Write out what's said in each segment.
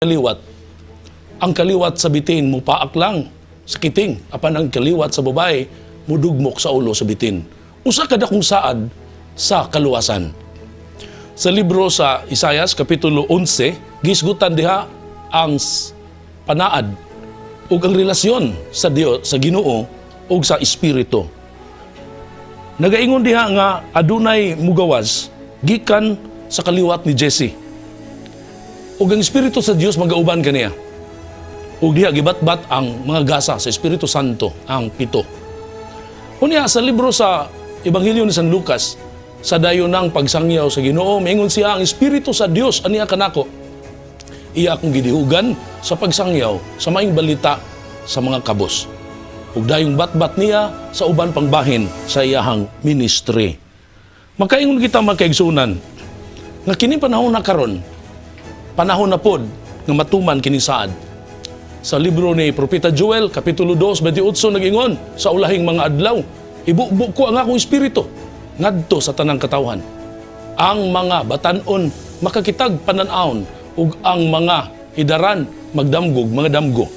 Kaliwat. Ang kaliwat sa bitin mupaak lang sa kiting, apan ang kaliwat sa babae mudugmok sa ulo sa bitin. Usa ka dakong saad sa kaluwasan. Sa libro sa Isayas kapitulo 11, gisgutan diha ang panaad ug ang relasyon sa Dios, sa Ginoo ug sa espiritu. Nagaingon diha nga adunay mugawas gikan sa kaliwat ni Jesse. Ug ang espiritu sa Dios magauban kaniya. Ug diha gibatbat ang mga gasa sa Espiritu Santo, ang pito. Unya sa libro sa Ebanghelyo ni San Lucas, sa dayon ng pagsangyaw sa Ginoo, miingon siya, "Ang espiritu sa Dios aniya kanako. Iya akong gidihugan sa pagsangyaw sa maayong balita sa mga kabos." Ug dayong batbat niya sa uban pang bahin sa iyahang ministry. Makaingon kita, mga kaigsunan, nga kini panahon na karon, panahon na pod nga matuman kini saad. Sa libro ni Propeta Joel, Kapitulo 2, 28, nag-ingon, "Sa ulahing mga adlaw, ibubo ko ang akong espiritu ngadto sa tanang katawhan. Ang mga batan-on makakitag panan-awon ug ang mga idaran magdamgog mga damgo."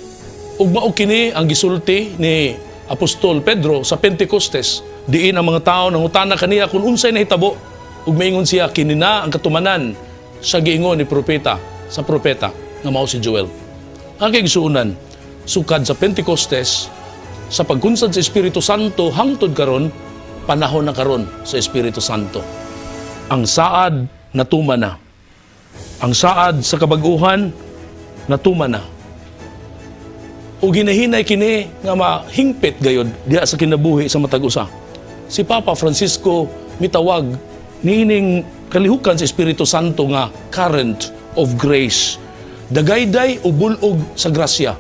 Ug mao kini ang gisulti ni Apostol Pedro sa Pentecostes, diin ang mga tao nangutana kaniya kung unsay nahitabo, ug maingon siya, "Kini na ang katumanan sa giingon ni propeta sa propeta nga mao si Joel." Ang kaigsuonan, sukad sa Pentecostes, sa pagkunsad sa Espiritu Santo hangtod karon, panahon na karon sa Espiritu Santo. Ang saad natuman na. Ang saad sa kabaguhan natuman na. O ginahinay kini nga mahingpit gayod diha sa kinabuhi sa matag usa. Si Papa Francisco mitawag niining kalihukan sa Espiritu Santo nga current of grace. Dagayday o bulog sa grasya.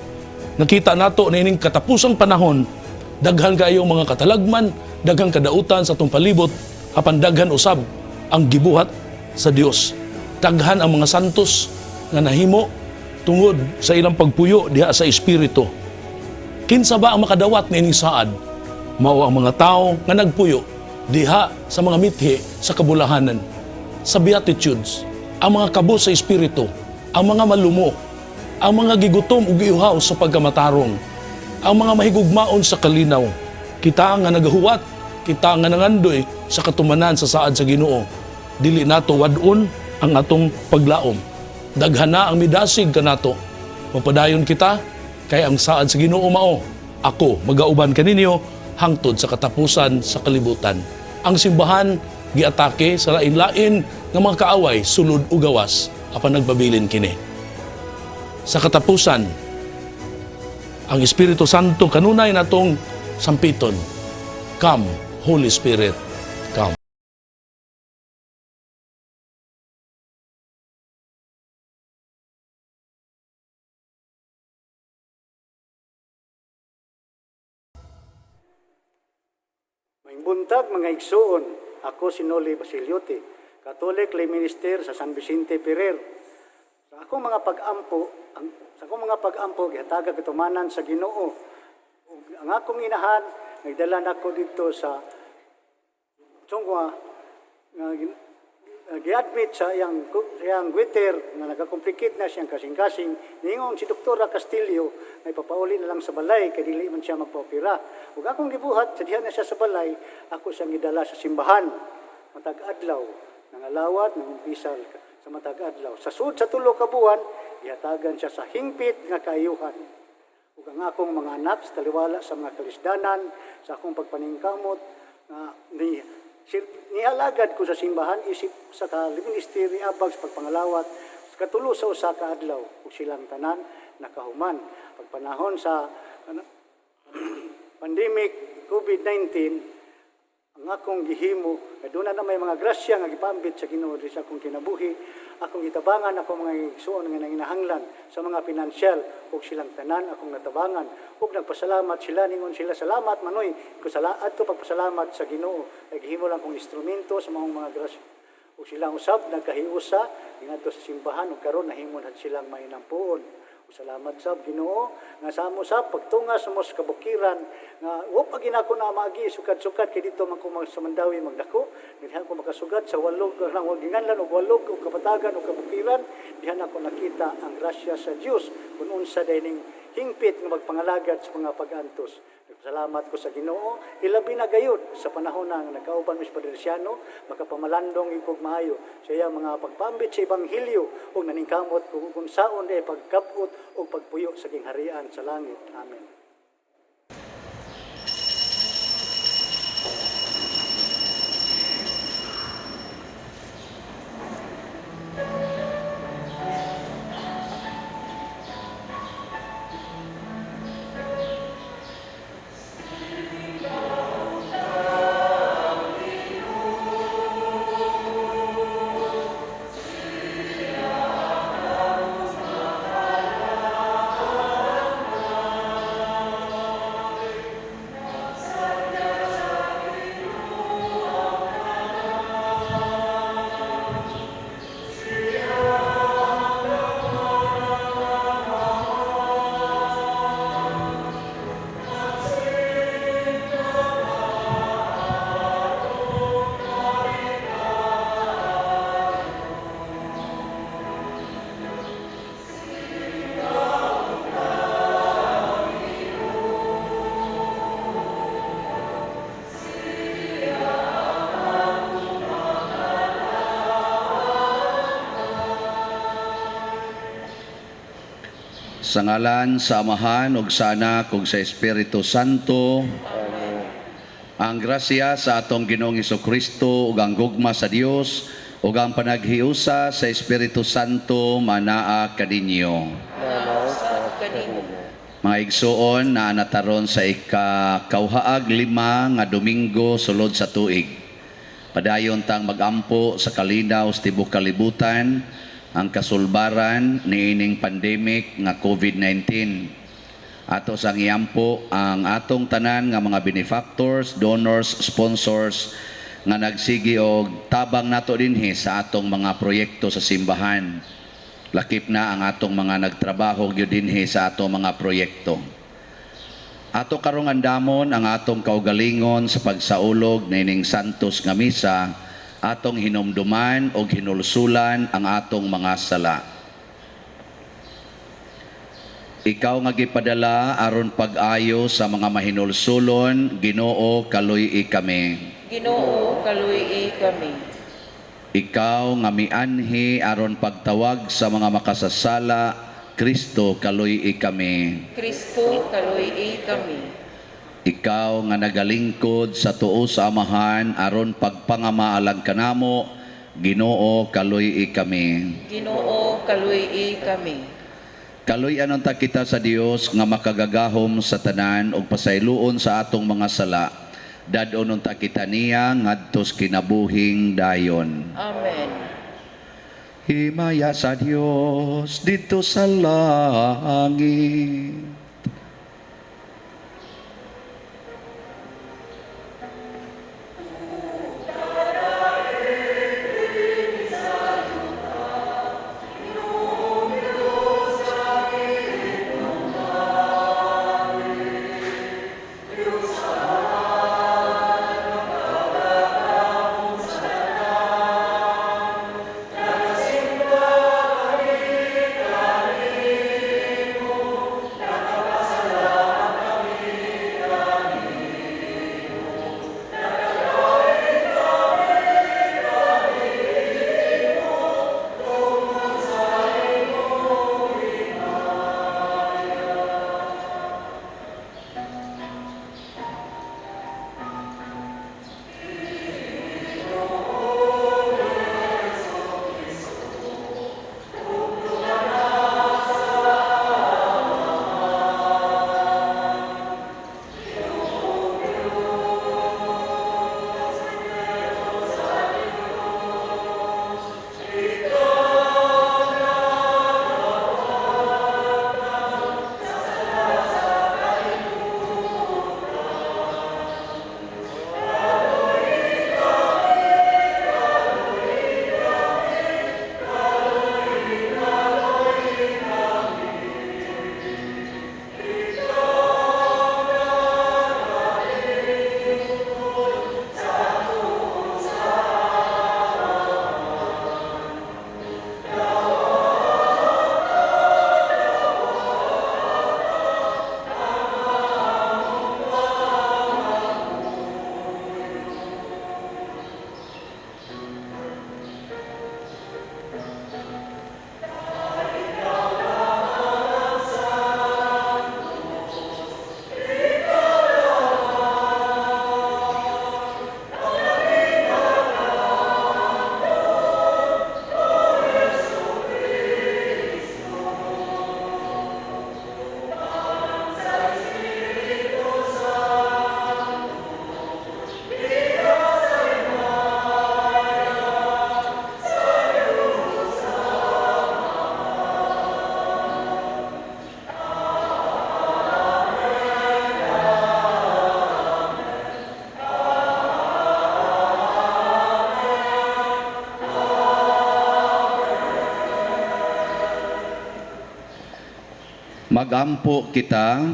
Nakita nato na ining katapusang panahon, daghan kayo mga katalagman, daghang kadautan sa atong palibot, apan daghan usab ang gibuhat sa Dios. Daghan ang mga santos nga nahimo tungod sa ilang pagpuyo diha sa Espiritu. Kinsa ba ang makadawat niining saad? Mao ang mga tao nga nagpuyo diha sa mga mithi sa kabulahanan, sa Beatitudes, ang mga kabos sa Espiritu, ang mga malumo, ang mga gigutom ug giuhaw sa pagkamatarong, ang mga mahigugmaon sa kalinaw. Kita nga nagahuwat, kita nga nangandoy sa katumanan sa saad sa Ginoo. Dili nato wad-on ang atong paglaom. Daghan na ang midasig kanato. Mapadayon kita kay ang saad sa Ginoo mao, "Ako magauban kaninyo hangtod sa katapusan sa kalibutan." Ang simbahan giatake sa lain-lain nga mga kaaway sulod ug gawas, apan nagpabilin kini. Sa katapusan, ang Espiritu Santo kanunay natong sampiton. Come, Holy Spirit, come. Maayong buntag, mga igsuon, ako si Noli Basiliote, Catholic lay minister sa San Vicente Ferrer. Sa akong mga pag-ampo gihatagan katumanan sa Ginoo. Ug ang akong inahan nagdala nako dito sa Chong Hua nga gi-admit sa iyang goiter nga nagakomplicate na siyang kasing-kasing. Ningon si Doktora Castillo nga ipapauli na lang sa balay kay dili man siya magpa-opera. Ug akong gibuhat sa diha na siya sa balay, ako siyang gidala sa simbahan matag adlaw, nangalawat, nangumpisal sa matag adlaw. Sa sud sa 3 ka buwan, gihatagan siya sa hingpit nga kaayuhan. Ug ang akong mga anak sa taliwala sa mga kalisdanan sa akong pagpaningkamot nga ni sir, nialagad ko sa simbahan isip sa ka ministry abag sa pagpangalawat sa katulo sa 1 ka adlaw, ug silang tanan nakahuman. Pagpanahon sa pandemic COVID-19, ang akong gihimo kay doon na may mga grasya nga gipambit sa Ginoo diri sa akong kinabuhi, akong gitabangan ako mga igsuon nga nanginahanglan sa mga pinansyal, ug silang tanan akong natabangan ug nagpasalamat sila. Ningon sila, "Salamat, Manoy." Ko salaad to pagpasalamat sa Ginoo kay gihimo lang kong instrumento sa mga grasya, ug silang usab nagkahiusa ngadto sa simbahan ug karon nahimo na silang mainampuon. Salamat sab Ginoo nga sa amo sab pagtunga sa mo sa kabukiran nga wa pa ginako na maagi sukad-sukad kay dito man ko sa Mandaue magdako, diha ko makasugad sa walog nang ginganlan og walog og kapatagan og kabukiran. Diha nako nakita ang grasya sa Dios kun unsa dining hingpit nga magpangalagad sa mga pag-antos. Salamat ko sa Ginoo, ilabi na gayud sa panahon na nagkauban mi sa Padre Luciano, makapamalandong ikog maayo sa iyang mga pagpambit sa ebanghelyo ug naningkamot kung saon di pagkabot ug pagpuyo sa gingharian sa langit. Amen. Sa ngalan sa Amahan ug sa Anak ug sa Espiritu Santo. Ang grasya sa atong Ginoong Kristo ug ang gugma sa Dios ug ang panaghiusa sa Espiritu Santo manaa kaninyo. Sa kanimo. Mga igsuon, naa na taron sa ikakauhaag lima nga Domingo sulod sa tuig. Padayon tang magampo sa kalinaw sa tibuok kalibutan ang kasulbaran niining pandemic nga COVID-19. Ato sang iampo ang atong tanan nga mga benefactors, donors, sponsors nga nagsigi og tabang nato dinhi sa atong mga proyekto sa simbahan. Lakip na ang atong mga nagtrabaho gyud dinhi sa atong mga proyekto. Ato karong andamon ang atong kaugalingon sa pagsaulog niining santos nga misa, atong hinumduman og hinulsulan ang atong mga sala. Ikaw nga gipadala aron pag-ayo sa mga mahinulsulon, Ginoo, kaluy-i kami. Ginoo, kaluy-i kami. Ikaw nga mianhi aron pagtawag sa mga makasasala, Kristo, kaluy-i kami. Kristo, kaluy-i kami. Ikaw nga nagalingkod sa tuo sa Amahan aron pagpangamaalang kanamo, Ginoo, kaluy-i kami. Ginoo, kaluy-i kami. Kaluy-an unta kita sa Dios nga makagagahom sa tanan ug pasayloon sa atong mga sala. Dad-on unta kita niya ngadto sa kinabuhing dayon. Amen. Himaya sa Dios didto sa langit. Magampo kita.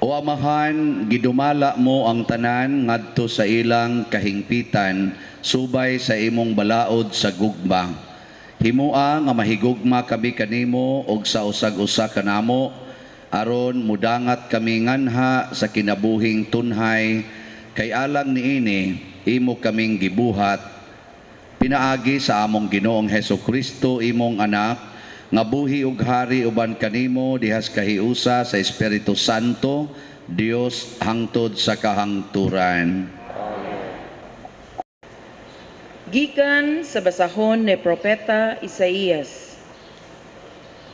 O Amahan, gidumala mo ang tanan ngadto sa ilang kahingpitan subay sa imong balaod sa gugma. Himoa nga mahigugma kami kanimo og sa usag-usa kanamo aron mudangat kami nganha sa kinabuhing tunhay, kay alang niini imo kaming gibuhat, pinaagi sa among Ginoong Hesus Kristo, imong anak, nga buhi ug hari uban kanimo dihas kahiusa sa Espiritu Santo, Dios, hangtod sa kahangturan. Gikan sa basahon ni Propeta Isaías.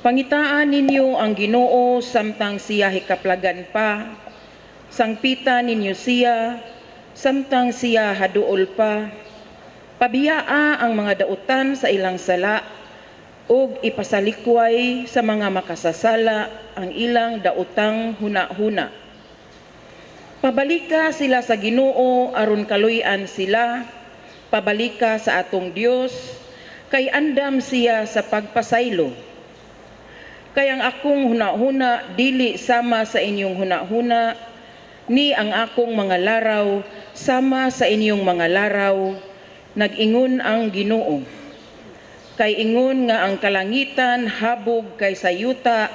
Pangitaan ninyo ang Ginoo samtang siya hikaplagan pa, sangpita ninyo siya samtang siya haduol pa. Pabiyaa ang mga dautan sa ilang sala ug ipasalikway sa mga makasasala ang ilang daotang huna-huna. Pabalika sila sa Ginoo aron kaluy-an sila, pabalika sa atong Dios kay andam siya sa pagpasaylo. Kay ang akong hunahuna dili sama sa inyong hunahuna, ni ang akong mga laraw sama sa inyong mga laraw, nag-ingon ang Ginoo. Kay ingon nga ang kalangitan habog kaysa yuta,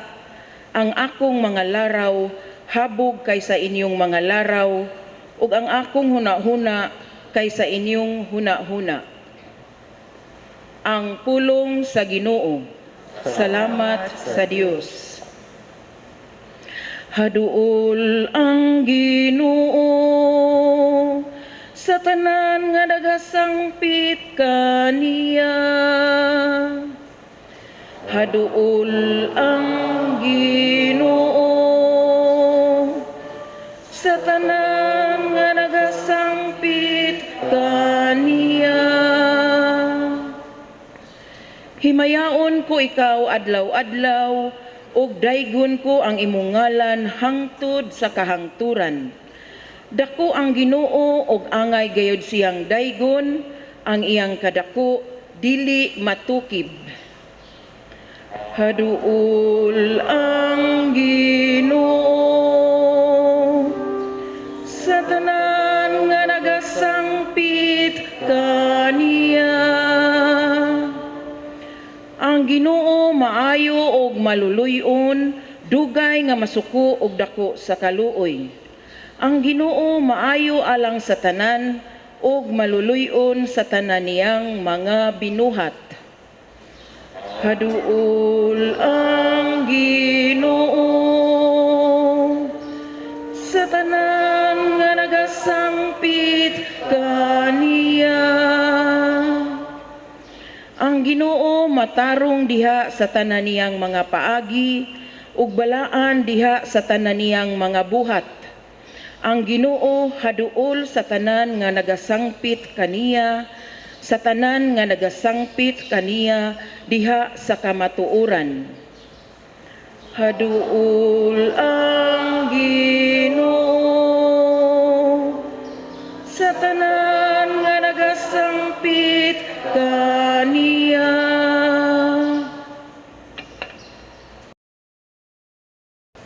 ang akong mga laraw habog kaysa inyong mga laraw, ug ang akong hunahuna kaysa inyong hunahuna. Ang pulong sa Ginoo. Salamat sa Dios. Haduol ang Ginoo sa tanan nga nagasangpit kaniya. Haduol ang Ginoo sa tanan nga nagasangpit kaniya. Himayaon ko ikaw adlaw-adlaw ug daygon ko ang imong ngalan hangtod sa kahangturan. Dako ang Ginoo ug angay gayud siyang daygon, ang iyang kadako dili matukib. Haduol ang Ginoo sa tanan nga nagasangpit kaniya. Ang Ginoo maayo og maluluy-on, dugay nga masuko og dako sa kaluoy. Ang Ginoo maayo alang sa tanan ug maluluy-on sa tanan niyang mga binuhat. Haduol ang Ginoo sa tanan nga nagasangpit kaniya. Ang Ginoo matarong diha sa tanan niyang mga paagi ug balaan diha sa tanan niyang mga buhat. Ang Ginoo haduol sa tanan nga nagasangpit kaniya, sa tanan nga nagasangpit kaniya diha sa kamatuoran. Haduol ang Ginoo sa tanan nga nagasangpit kaniya.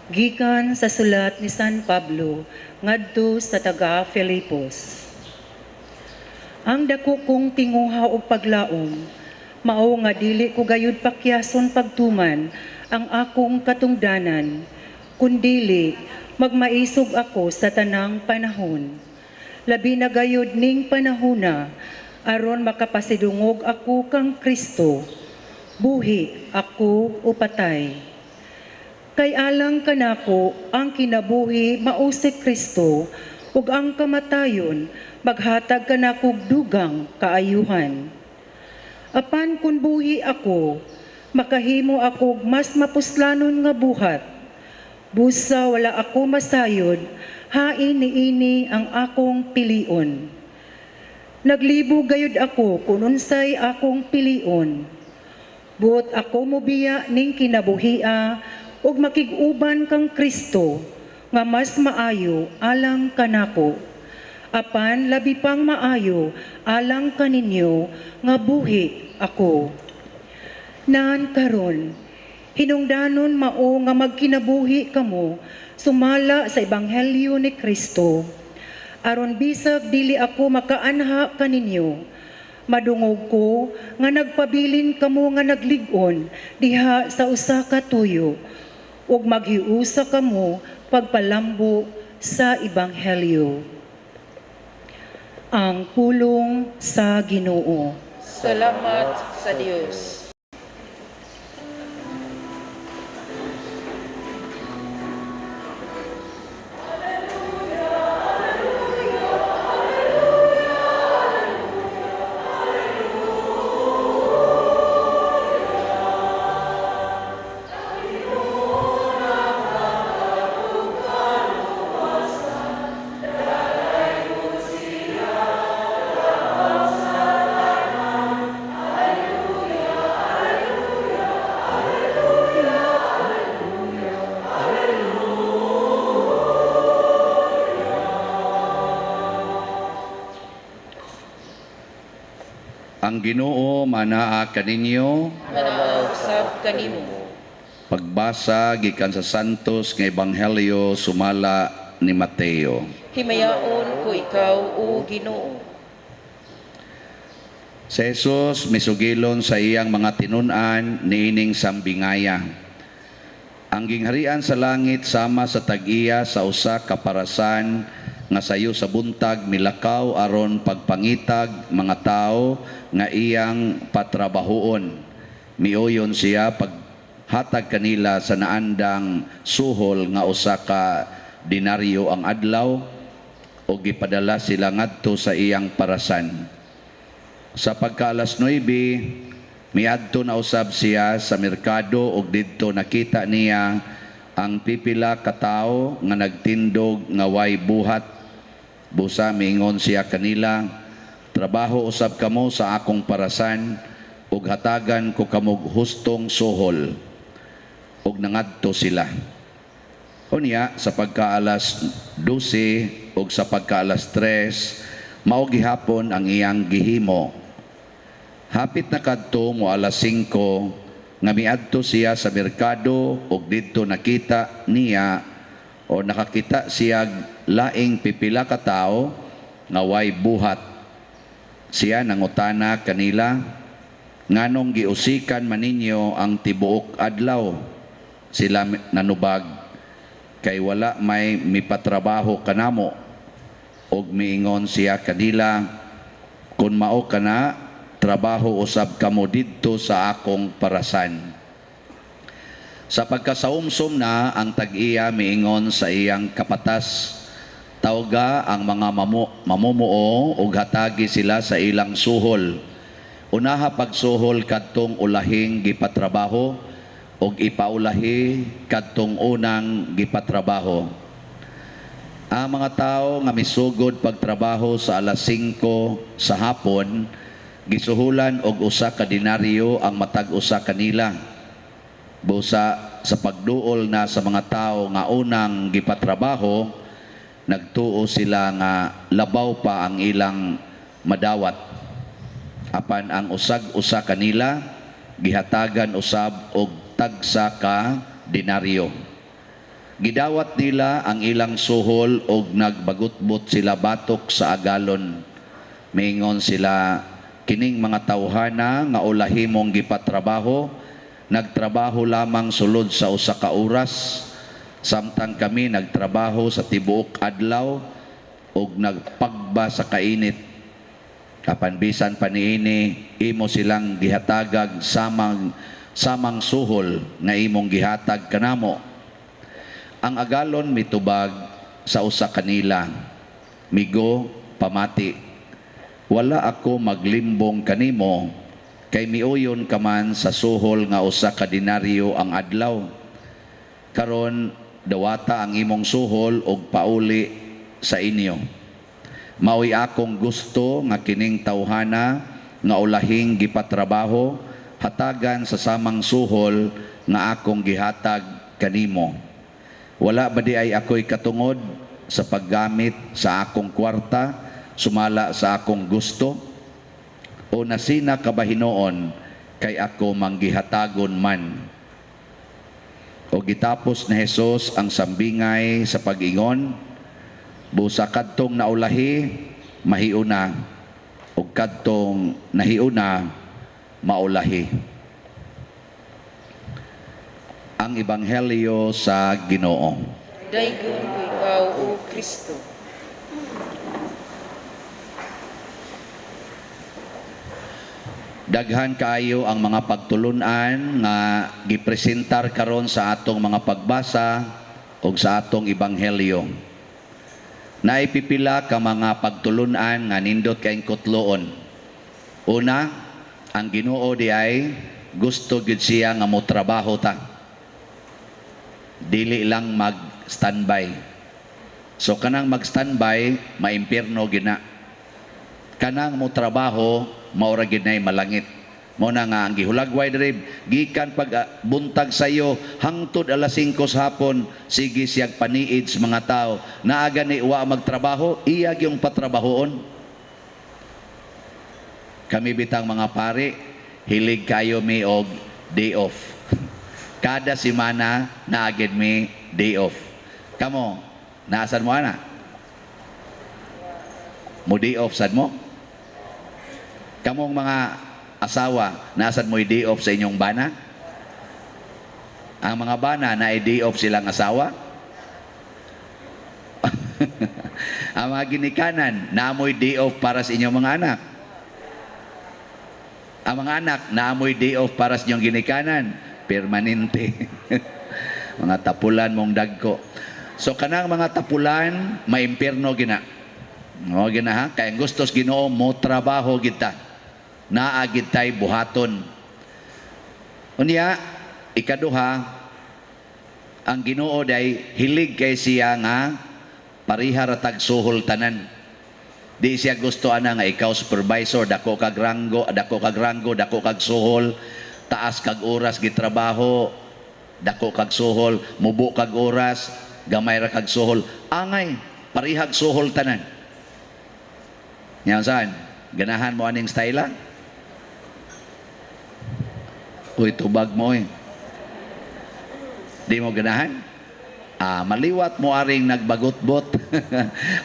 Gikan sa sulat ni San Pablo ngadto sa taga Filipos. Ang dako kong tinguha og paglaom mao nga dili ko gayud pakyason pagtuman ang akong katungdanan, kundili magmaisog ako sa tanang panahon. Labi na gayud ning panahona aron makapasidungog ako kang Kristo, buhi ako o patay. Kay alang kanako ang kinabuhi mao si Kristo, ug ang kamatayon maghatag kanakog dugang kaayuhan. Apan kun buhi ako, makahimo akog mas mapuslanon nga buhat. Busa wala ako masayod, hain niini ang akong pilion. Naglibo gayud ako kun unsay akong pilion. Buot ako mobiya ning kinabuhia ug makig-uban kang Kristo nga mas maayo alang kanako. Apan labi pang maayo alang kaninyo nga buhi ako. Naan karon, Hinungdanon mao nga magkinabuhi kamo sumala sa ebanghelyo ni Kristo. Aron bisag dili ako makaanha kaninyo, madungog ko nga nagpabilin kamo nga naglig-on diha sa usa ka tuyo ug maghiusa kamo pagpalambo sa ebanghelyo. Ang pulong sa Ginoo. Salamat sa Dios. Ang Ginoo manaa kaninyo. Manaa usab kanimo. Pagbasa gikan sa Santos nga Ebanghelyo sumala ni Mateo. Himayaon ko ikaw, o Ginoo. Si Jesus misugilon sa iyang mga tinun-an niining sambingaya. Ang gingharian sa langit sama sa tag-iya sa usa ka parasan nga sayo sa buntag milakaw aron pagpangitag mga tawo nga iyang patrabahoon. Miuyon siya paghatag kanila sa naandang suhol nga usa ka denaryo ang adlaw ug gipadala sila ngadto sa iyang parasan. Sa pagkaalas 9, miadto na usab siya sa merkado ug didto nakita niya ang pipila ka tawo nga nagtindog nga way buhat. Busa miingon siya kanila, trabaho usab kamo sa akong parasan ug hatagan ko kamog hustong suhol. Ug nangadto sila. Unya sa pagkaalas 12 ug sa pagkaalas 3, mao gihapon ang iyang gihimo. Hapit na kadto mo alas 5 nga miadto siya sa merkado ug didto nakita niya o nakakita siya laing pipila ka tawo nga way buhat. Siya nangutana kanila, nganong giusikan man ninyo ang tibuok adlaw? Sila nanubag, kay wala may mipatrabaho kanamo. Og miingon siya kanila, kun mao kana, trabaho usab kamo didto sa akong parasan. Sa pagkasaumsom na, ang tag-iya miingon sa iyang kapatas, tawga ang mga mamumuo ug hatagi sila sa ilang suhol. Unaha pagsuhol kadtong ulahing gipatrabaho ug ipaulahi kadtong unang gipatrabaho. Ang mga tawo nga misugod pagtrabaho sa alas 5 sa hapon, gisuhulan og usa ka denaryo ang matag usa kanila. Busa sa pagduol na sa mga tawo nga unang gipatrabaho, nagtuo sila nga labaw pa ang ilang madawat. Apan ang usag-usa kanila gihatagan usab og tagsa ka denaryo. Gidawat nila ang ilang suhol og nagbagutbot sila batok sa agalon. Mingon sila, kining mga tawhana nga ulahi mong gipatrabaho, nagtrabaho lamang sulod sa usa ka oras, samtang kami nagtrabaho sa tibuok adlaw og nagpagba sa kainit. Apan bisan pa niini, imo silang gihatagag samang suhol nga imong gihatag kanamo. Ang agalon mitubag sa usa kanila, migo pamati, wala ako maglimbong kanimo, kay miuyon ka man sa suhol nga usa ka denaryo ang adlaw. Karon dawata ang imong suhol og pauli sa inyo. Maoy akong gusto nga kining tawhana nga ulahing gipatrabaho, hatagan sa samang suhol nga akong gihatag kanimo. Wala ba di ay ako'y katungod sa paggamit sa akong kwarta, sumala sa akong gusto? O nasina ka ba hinoon kay ako manggihatagon man? O gitapos ni Jesus ang sambingay sa pag-ingon, busa kadtong naulahi mahiuna, ug kadtong nahiuna maulahi. Ang Ebanghelyo sa Ginoo. Daygon ko ikaw, O Kristo. Daghan kaayo ang mga pagtulunan nga gipresentar karon sa atong mga pagbasa ug sa atong ebanghelyo. Naipipila ka mga pagtulunan nga nindot kayong kutloon. Una, ang Ginoo di ay gusto gyud siya nga motrabaho ta. Dili lang mag-standby. So kanang mag-standby, maimpierno gyud na. Kanang motrabaho, maura gyud nay malangit. Mao na nga ang gihulagway diri gikan pag buntag sayo hangtod alas 5 sa hapon, sige siyag paniid sa mga tao. Naa gani wa magtrabaho, iya gyung patrabahoon. Kami bitang mga pare, hilig kayo mi og day off. Kada semana naa gyud mi day off. Kamo, naasan mo ana? Mo day off sad mo? Kamong mga asawa, nasad mo'y day off sa inyong bana? Ang mga bana, na day off silang asawa? Ang mga ginikanan, naamoy day off para sa inyong mga anak? Ang mga anak, naamoy day off para sa inyong ginikanan? Permanente. Mga tapulan mong dagko. So kanang mga tapulan, maimpierno gina. No, gina ha? Kaya ang gustos Ginoo mo trabaho kita. Naa gid tay buhaton. Unya, ikaduha, ang Ginoo day hilig kay siya nga pareha ra tag suhol tanan. Di siya gusto ana nga ikaw supervisor, dako kag ranggo, dako kag ranggo, dako kag suhol, taas kag oras gitrabaho, dako kag suhol, mubo kag oras, gamay ra kag suhol. Angay, parehag suhol tanan. Yan saan? Ganahan mo aning style lang? Uy, tubag mo eh. Di mo ganahan? Maliwat mo aring nagbagot-bot.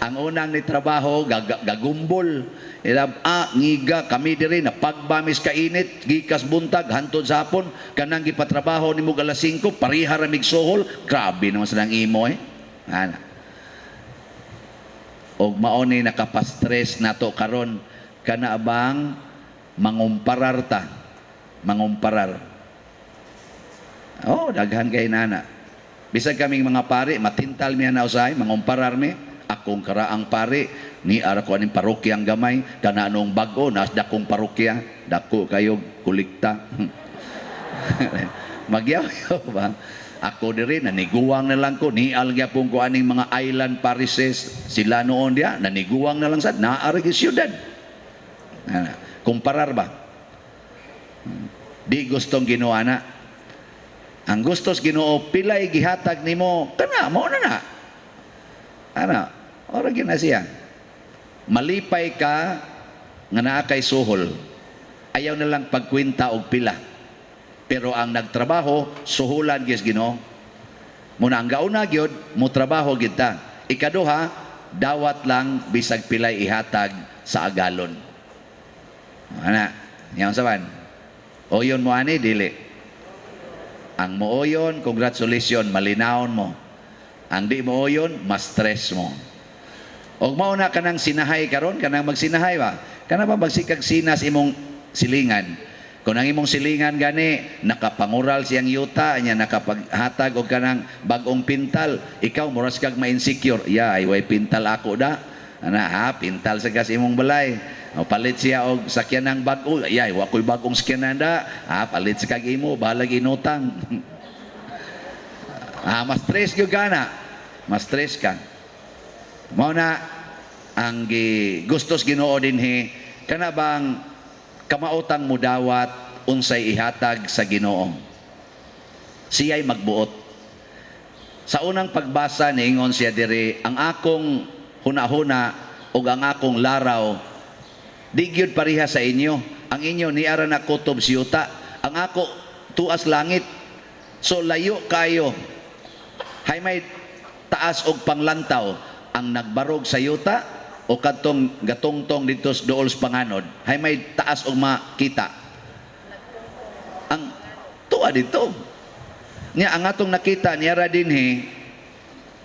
Ang unang ni trabaho, gagumbol. Ilam, ngiga, kami diri, napagbamis kainit, gikas buntag, hantod sa hapon, kanang gipatrabaho ni mo alas 5, pariha ramig suhol, grabe naman sa nang imo eh. Ana. Og mao ni nakapastress nato karon, kana bang mangumparar ta? Mangumparar. Oh, daghan kay nana. Bisag kaming mga pari, matintal mi na usahay, mangumparar mi. Akong karaang pari, ni ara ko aning parokya ang gamay, kana anong bag-o, nas dakong parokya, dako kayo kulikta. Magyaw-yaw ba? Ako diri naniguwang na lang ko, nial gyapon ko aning mga island parishes, sila noon diya, naniguwang na lang sad, naa ra gyud siyudad. Ana, kumparar ba? Di gustong Ginoo ana. Ang gustos Ginoo pilay gihatag nimo, kana mao na na. Ana, ora gyud na siya. Malipay ka nga naa kay suhol. Ayaw na lang pagkwenta og pila. Pero ang nagtrabaho, suhulan gyud Ginoo. Muna ang gauna gyud, mo trabaho gyud ta. Ikaduha, dawat lang bisag pilay ihatag sa agalon. Ana, yan saban. Oyon mo ani dili. Ang mooyon, congratulations, malinawon mo. Ang di mooyon, mas stress mo. Og mao na kanang sinahay karon, kanang magsinahay ba? Kana ba magsikag sinas imong silingan? Kung ang imong silingan gani, nakapangural siyang yuta, niya nakapaghatag og kanang bag-ong pintal, ikaw muras kag ma-insecure. Ya, ay way pintal ako da. Ana, ha, pintal sa gas imong balay. O, palit siya og sakyanang bag-o. Ya, wa ko'y bag-ong sakyanan da. Ha, palit sa kag imo, bahalag inutang. Ha, mas stress gyud ka na. Mas stress ka. Mao na ang gustos Ginoo dinhi, kana bang kamaotang mudawat unsay ihatag sa Ginoo. Siya'y magbuot. Sa unang pagbasa niingon siya diri, ang akong hunahuna ug ang akong laraw di gyud pareha sa inyo. Ang inyo niara na kutob siyuta, ang ako tuas langit. So layo kayo. Hay may taas og panglantaw ang nagbarog sa yuta o kadtong gatungtong dito sa duol sa panganod. Hay may taas og makita. Ang tuwa dito. Nya ang atong nakita niya ra dinhi,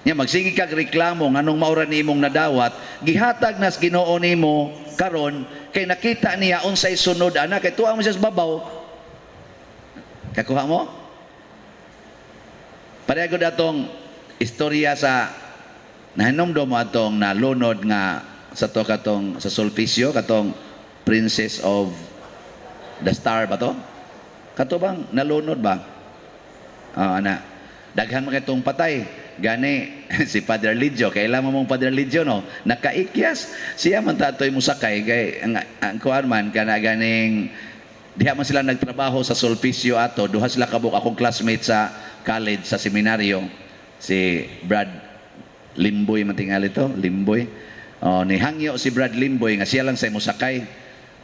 nya magsige kag reklamo nganong maura nimong nadawat, gihatag nas Ginoo nimo karon kay nakita niya unsay sunod ana kay tuwa mo siya sa babaw. Kakuha mo? Pareho gud atong istorya sa nahinomdom mo atong nalunod nga sa to katong sa Sulpicio, katong Princess of the Star ba to? Kato bang nalunod ba? Ah, ana. Daghan man katong patay. Gani si Padre Lidio, kailan mo mong Padre Lidio, no? Nakaikyas siya man tatoy musakay kay ang kuan man kana ganing diha man sila nagtrabaho sa Sulpicio ato, duha sila kabuk akong classmate sa college, sa seminaryo, si Brad Limboy man tingali to, Limboy. Oh, ni hangyo si Brad Limboy nga siya lang sa musakay.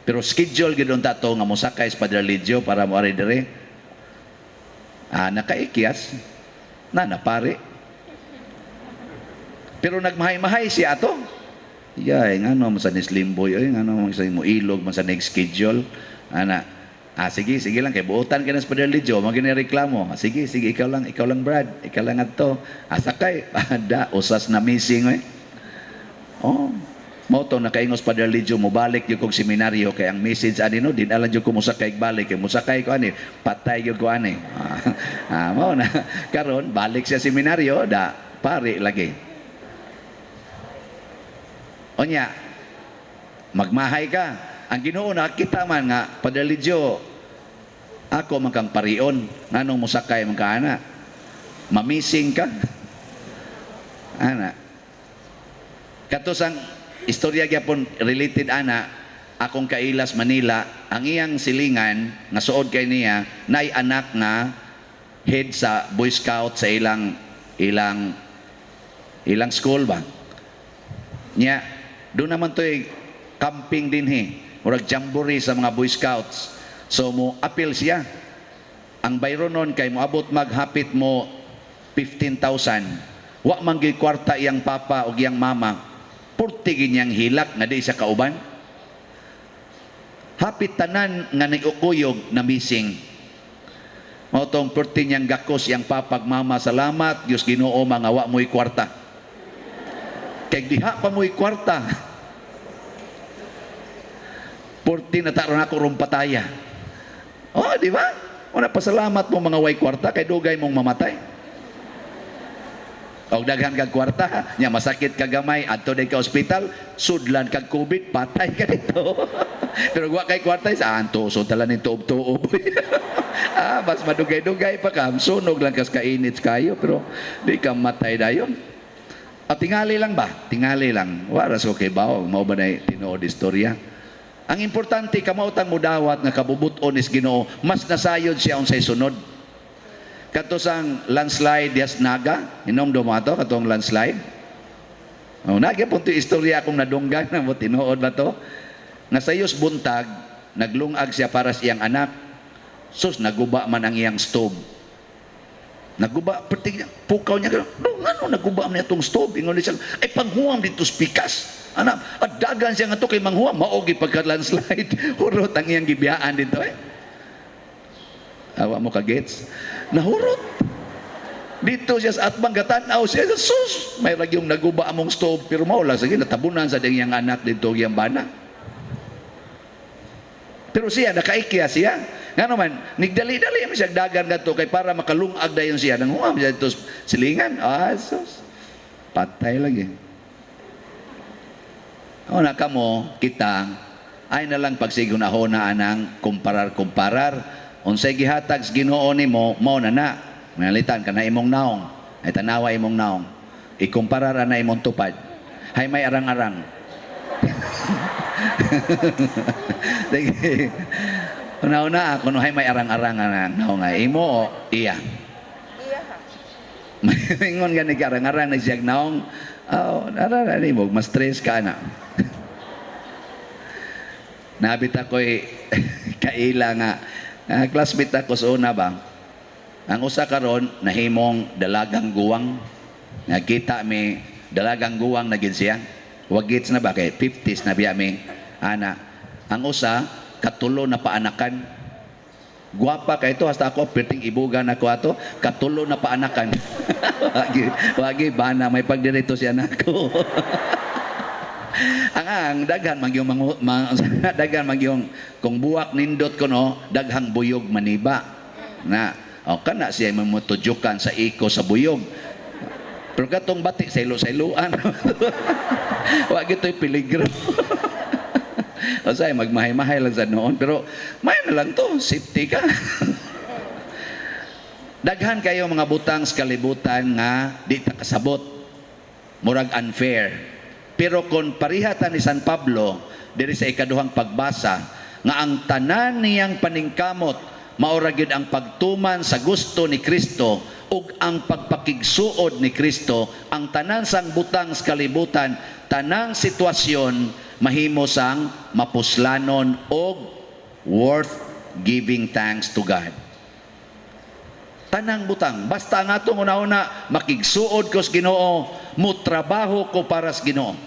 Pero schedule gyud unta to nga mosakay si Padre Lidio para mo ari dire. Ah, nakaikyas na napare. Pero nagmahay-mahay siya ato. Yay, ngano man sa ni Limboy oy, ngano man sa mo ilog man sa next schedule. Ana, ah, sige, sige lang kay buotan ka na sa Padre Lidio, mo reklamo. Ah, sige, sige, ikaw lang Brad, ikaw lang adto. Ah, sakay, da usas na missing oy. Oh, mao to nakaingos Padre Lidio, mobalik gyud kog seminaryo kay ang message ani no, din alam gyud ko mosakay balik kay mosakay ko ani, patay gyud ko ani. Ah, mao na. Karon balik siya seminaryo, da pare lagi. Onya, magmahay ka. Ang Ginoo nakita man nga Padre Lidio, ako man kang parion, nganong mosakay man ka ana? Mamising ka. Ana. Kato sang istorya gyapon related ana, akong kailas Manila, ang iyang silingan nga suod kay niya nay anak nga head sa Boy Scout sa ilang ilang ilang school ba. Nya doon naman to'y camping dinhi, murag jamboree sa mga Boy Scouts. So mo appeal siya. Ang bayronon kay moabot maghapit mo 15,000. Wa man gyud kwarta iyang papa og iyang mama. Purti niyang hilak nga di siya kauban. Hapit tanan nga niukuyog na missing. Mao tong purti niyang gakos iyang papa ug mama, salamat Dios Ginoo mga wa mo'y kwarta. Kay diha pa mo'y kwarta. Purti na taron ako rumpataya. Oh, di ba? Una pasalamat mo mga way kwarta kay dugay mong mamatay. Og daghan kag kwarta, nya masakit ka gamay, adto day ka ospital, sudlan kag COVID, patay ka dito. Pero wa kay kwarta sa anto, so tala ni tuob-tuob. Ah, mas madugay-dugay pa ka, sunog lang kas kainit kayo, pero di ka matay dayon. At tingali lang ba? Tingali lang. Wala sa kay bawo, mao ba na tinuod istorya? Ang importante kamautang mudawat nga kabubut-on is Ginoo, mas nasayod siya unsay sunod. Kadto sang landslide dias Naga, hinomdom mo ato katong landslide. Oh, nagyapon to istorya akong nadunggan na mo tinuod ba to? Nga sayos buntag, naglungag siya para sa iyang anak. Sus, naguba man ang iyang stove. Naguba, perti niya, pukaw niya, no, ngano naguba man itong stove? Ingon siya, ay panghuam dito spikas. Anak, at dagan siya nga to kay manghuam, maogi pagka landslide. Hurot ang iyang gibiyaan dito eh. Awa mo ka-gets? Nahurot. Dito siya sa atbang gatanaw siya, sus, may ragyong naguba among stove, pero mao lang, sige, natabunan sa iyang anak dito, iyang bana. Pero siya, nakaikya siya. Nga naman, nigdali-dali man siya dagan gadto kay para makalungag dayon siya. Nanghuam siya dito silingan. Ah, sus. Patay lagi. O na kamo, kita, ay na lang pagsigunahona anang kumparar-kumparar. Unsay gihatag sa Ginoo nimo, mao na na. Manalitan ka na imong naong. Ay tanawa imong naong. Ikumparar na imong tupad. Hay may arang-arang. Sige. Una-una, kuno hay may arang-arang na naong nga imo o iya. Iya ha. Ingon gani ka arang-arang na siyag naong. Oh, nara nimo mas stress ka na. Nabit ako'y kaila nga classmate ako sa una ba. Ang usa karon nahimong dalagang guwang. Nagkita mi dalagang guwang na gid siya. Wa gits na ba kay 50s na biya mi ana. Ang usa katulo na paanakan. Guwapa kay ito hasta ako perting ibugan ako ato katulo na paanakan. Wagi wagi bana may pagdirito siya nako. Ang daghan magyong daghan magyong kung buwak nindot kuno daghang buyog maniba na o kana siya mamutudyokan sa iko sa buyog pero katong bati sa ilo-sailoan wa gitoy peligro. O say magmahay-mahay lang sa noon pero may na lang to safety ka. Daghan kayo mga butang sa kalibutan nga di ta kasabot, murag unfair. Pero kung parihatan ni San Pablo diri sa ikaduhang pagbasa nga ang tanan niyang paningkamot maura gyud ang pagtuman sa gusto ni Kristo ug ang pagpakigsuod ni Kristo, ang tanan sang butang sa kalibutan, tanang sitwasyon mahimo sang mapuslanon og worth giving thanks to God. Tanang butang, basta ang atong una-una makigsuod ko sa Ginoo, mutrabaho ko para sa Ginoo,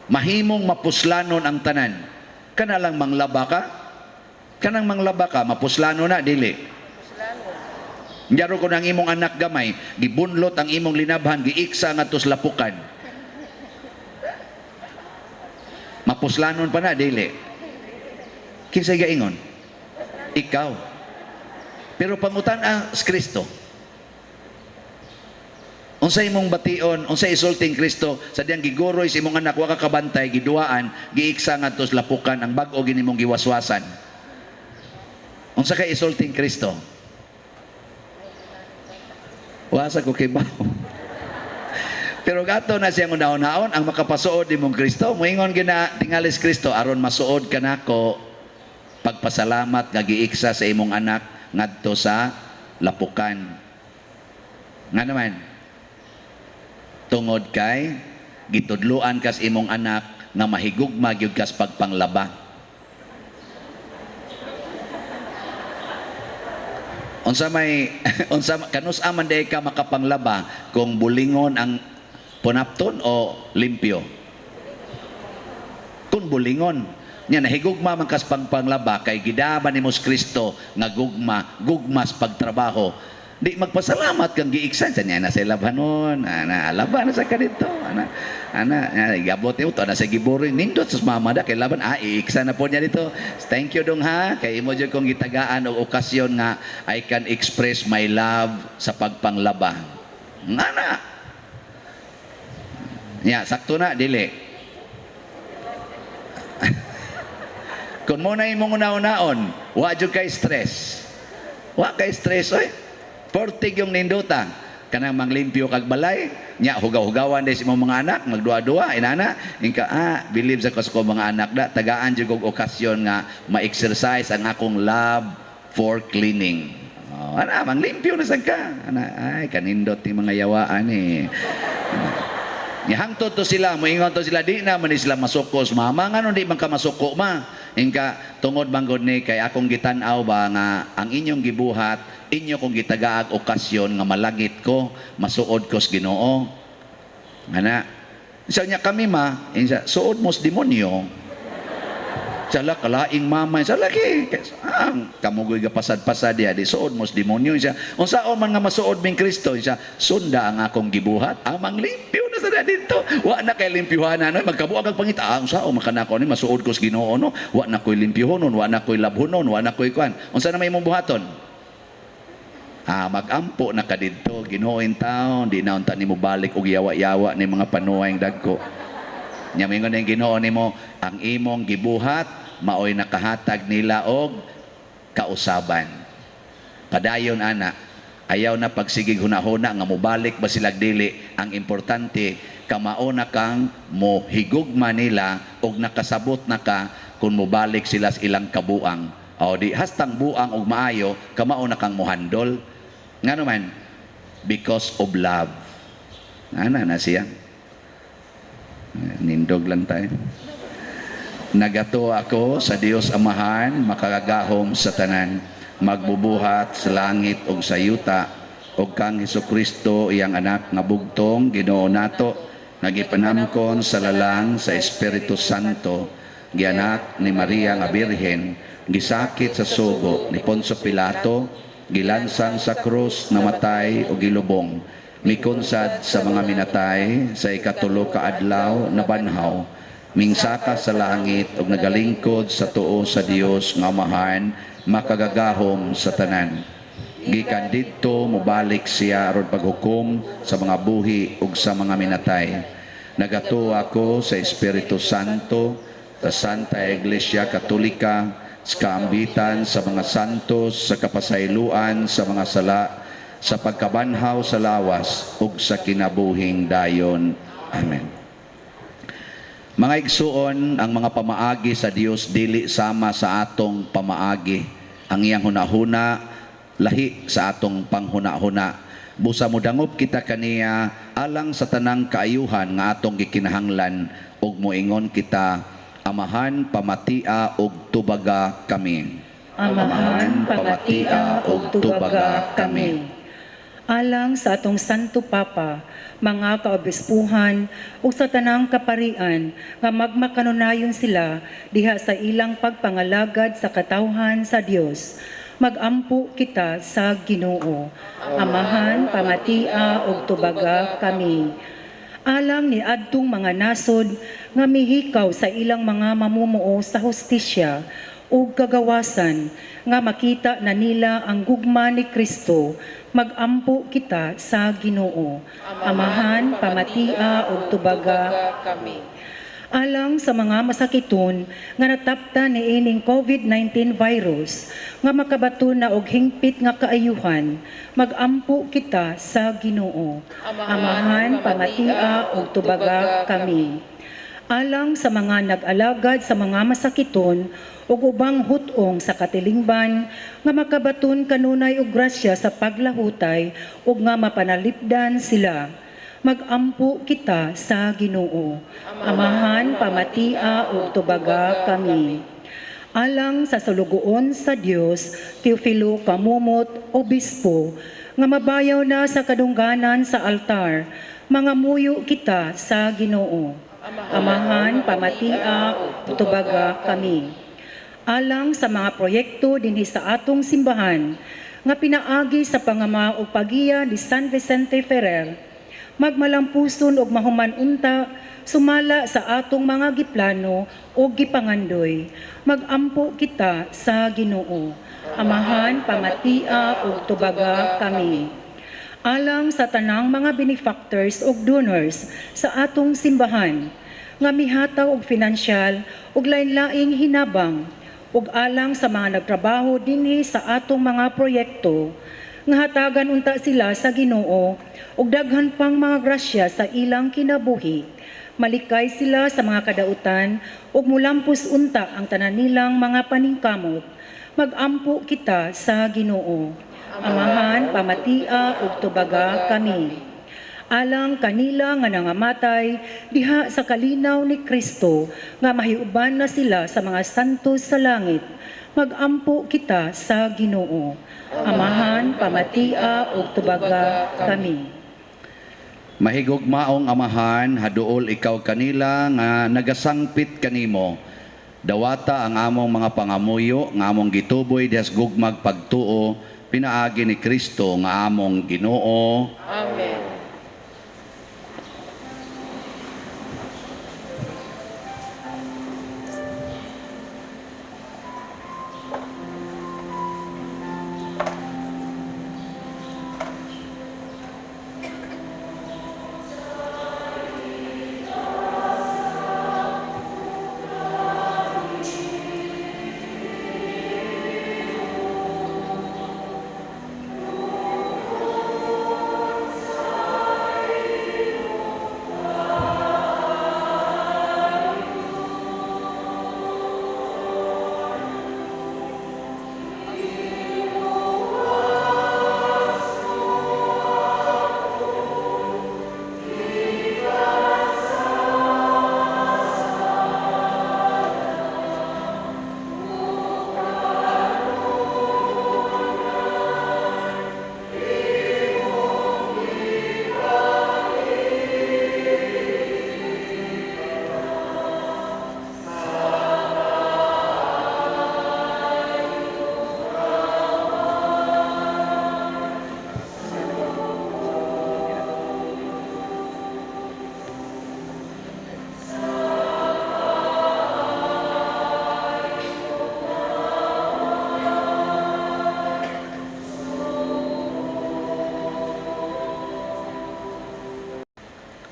mahimong mapuslanon ang tanan. Kana lang manglaba ka, kanang manglaba ka, mapuslano na dili. Nyaro ko ng imong anak gamay, gibunlot ang imong linabhan, giiksa ngadto sa lapukan. Mapuslanon pa na dili. Kinsay gaingon? Ikaw. Pero pangutan-a sa Kristo. Unsay imong bation, unsay isulting Kristo sa diyang giguroy sa imong anak wa ka kabantay, giduaan, giiksa ngadto sa lapukan ang bag-o gini mong giwaswasan. Unsa kay isulting Kristo? Wa sa ko kibaw. Pero gato na siyang unahon-naon ang makapasuod nimong Kristo, moingon gina tingalis Kristo aron masuod kanako pagpasalamat nga giiksa sa imong anak ngadto sa lapukan. Nga naman, tungod kay gitudluan kas imong anak nga mahigugma gyud kas pagpanglaba. Unsa may unsa kanus man day ka makapanglaba kung bulingon ang punapton o limpyo? Kung bulingon nya nahigugma man kas pagpanglaba kay gidama nimo sa Kristo nga gugma, gugmas pagtrabaho. Di magpasalamat kang giiksan sa niya na sa labhanon, ana laban na sa kadito, ana ana gabot nimo to na sa giboring nindot sa mama da kay laban iiksa na po niya dito. Thank you dong ha kay imo jud kong gitagaan og okasyon nga I can express my love sa pagpanglaba. Ana. Nya sakto na dili. Kung mo na imong una-unaon, wa jud kay stress. Wa kay stress oy. Portig yung ninduta. Kanang manglimpyo kag balay, nya hugaw-hugawan des imong mga anak, magduwa-duwa inana, ingka believe sa ko sa mga anak da tagaan jud og okasyon nga ma-exercise ang akong love for cleaning. Oh, ana manglimpyo na sad ka. Ana ay kanindot ni mga yawaan eh. Nya hangtod to sila, moingon to sila di na man sila masuko sa mama, nganong di man ka masuko ma? Ingka tungod man gud ni kay akong gitan-aw ba nga ang inyong gibuhat, inyo kong gitagaag okasyon nga malangit ko, masuod ko sa Ginoo. Ana. Sa niya kami ma, insa suod mo sa demonyo. Sala kalaing mama, sa lagi ang kamugoy ga pasad-pasad diya, di suod mo sa demonyo. Insa unsaon man nga masuod ming Kristo, insa sunda ang akong gibuhat, ang manglimpyo na sa dito. Wa na kay limpyuhanan no, magkabuag ang pangita, unsaon man kanako ni masuod ko sa Ginoo no, wa na koy limpyuhonon, wa na koy labhonon, wa na koy kuan. Unsa na may imong buhaton? Magampo na ka didto, Ginoo in town, di na unta nimo balik og yawa-yawa ni mga panuway dagko. Nya mingon ang Ginoo nimo, ang imong gibuhat maoy nakahatag nila og kausaban. Padayon ana, ayaw na pagsigig hunahuna nga mobalik ba silag dili, ang importante kamao na kang mohigugma nila og nakasabot na ka kung mobalik sila sa ilang kabuang. O di hastang buang og maayo, kamao na kang mohandol. Ngano man? Because of love. Ana na siya. Nindog lang tayo. Nagato ako sa Dios Amahan, makagagahom sa tanan, magbubuhat sa langit ug sa yuta. Ug kang Hesukristo iyang anak nga bugtong Ginoo nato nga gipanamkon sa lalang sa Espiritu Santo, gianak ni Maria nga Birhen, gisakit sa sugo ni Poncio Pilato, gilansang sa krus, namatay o gilubong, mikunsad sa mga minatay, sa ikatulo ka adlaw nabanhaw, mingsaka sa langit ug nagalingkod sa tuo sa Dios nga Amahan makagagahom sa tanan. Gikan didto mobalik siya aron paghukom sa mga buhi ug sa mga minatay. Nagatuo ako sa Espiritu Santo, sa Santa Iglesia Katolika, sa kaambitan sa mga santos, sa kapasayloan sa mga sala, sa pagkabanhaw sa lawas ug sa kinabuhing dayon. Amen. Mga igsuon, ang mga pamaagi sa Dios dili sama sa atong pamaagi. Ang iyang hunahuna lahi sa atong panghunahuna. Busa modangop kita kaniya alang sa tanang kaayuhan nga atong gikinahanglan ug moingon kita, Amahan, pamatia ug tubaga kami. Amahan, pamatia ug tubaga kami. Alang sa atong Santo Papa, mga kaobispuhan ug sa tanang kaparian nga magmakanunayon sila diha sa ilang pagpangalagad sa katawhan sa Dios, magampo kita sa Ginoo. Amahan, pamatia ug tubaga kami. Alang ni adtong mga nasod nga mihikaw sa ilang mga mamumuo sa hustisya ug kagawasan nga makita na nila ang gugma ni Kristo, magampo kita sa Ginoo. Amahan, pamatia ug tubaga kami. Alang sa mga masakiton nga natapta niining COVID-19 virus nga makabato na og hingpit nga kaayuhan, magampo kita sa Ginoo. Amahan, pamatia ug tubaga kami. Alang sa mga nag-alagad sa mga masakiton ug ubang hut-ong sa katilingban nga makabaton kanunay og grasya sa paglahutay ug nga mapanalipdan sila, magampo kita sa Ginoo. Amahan, pamatia ug tubaga kami. Alang sa sulugoon sa Dios, Teofilo Camomot, Obispo, nga mabayaw na sa kadungganan sa altar, mangamuyo kita sa Ginoo. Amahan, pamatia ug tubaga kami. Alang sa mga proyekto dinhi sa atong simbahan nga pinaagi sa pangama ug pagiya ni San Vicente Ferrer, magmalampuson og mahuman unta sumala sa atong mga giplano o gipangandoy, magampo kita sa Ginoo. Amahan, pamatia ug tubaga kami. Alang sa tanang mga benefactors ug donors sa atong simbahan nga mihatag og finansyal ug lain-laing hinabang, ug alang sa mga nagtrabaho dinhi sa atong mga proyekto nga hatagan unta sila sa Ginoo ug daghan pang mga grasya sa ilang kinabuhi. Malikay sila sa mga kadautan ug mulampos unta ang tanan nilang mga paningkamot. Magampo kita sa Ginoo. Amahan, pamatia ug tubaga kami. Alang kanila nga nangamatay diha sa kalinaw ni Kristo nga mahiuban na sila sa mga santo sa langit, magampo kita sa Ginoo. Amahan, pamatia ug tubaga kami. Mahigugmaong Amahan, haduol ikaw kanila nga nagasangpit kanimo. Dawata ang among mga pangamuyo nga among gituboy diha sa gugmag pagtuo pinaagi ni Kristo nga among Ginoo. Amen.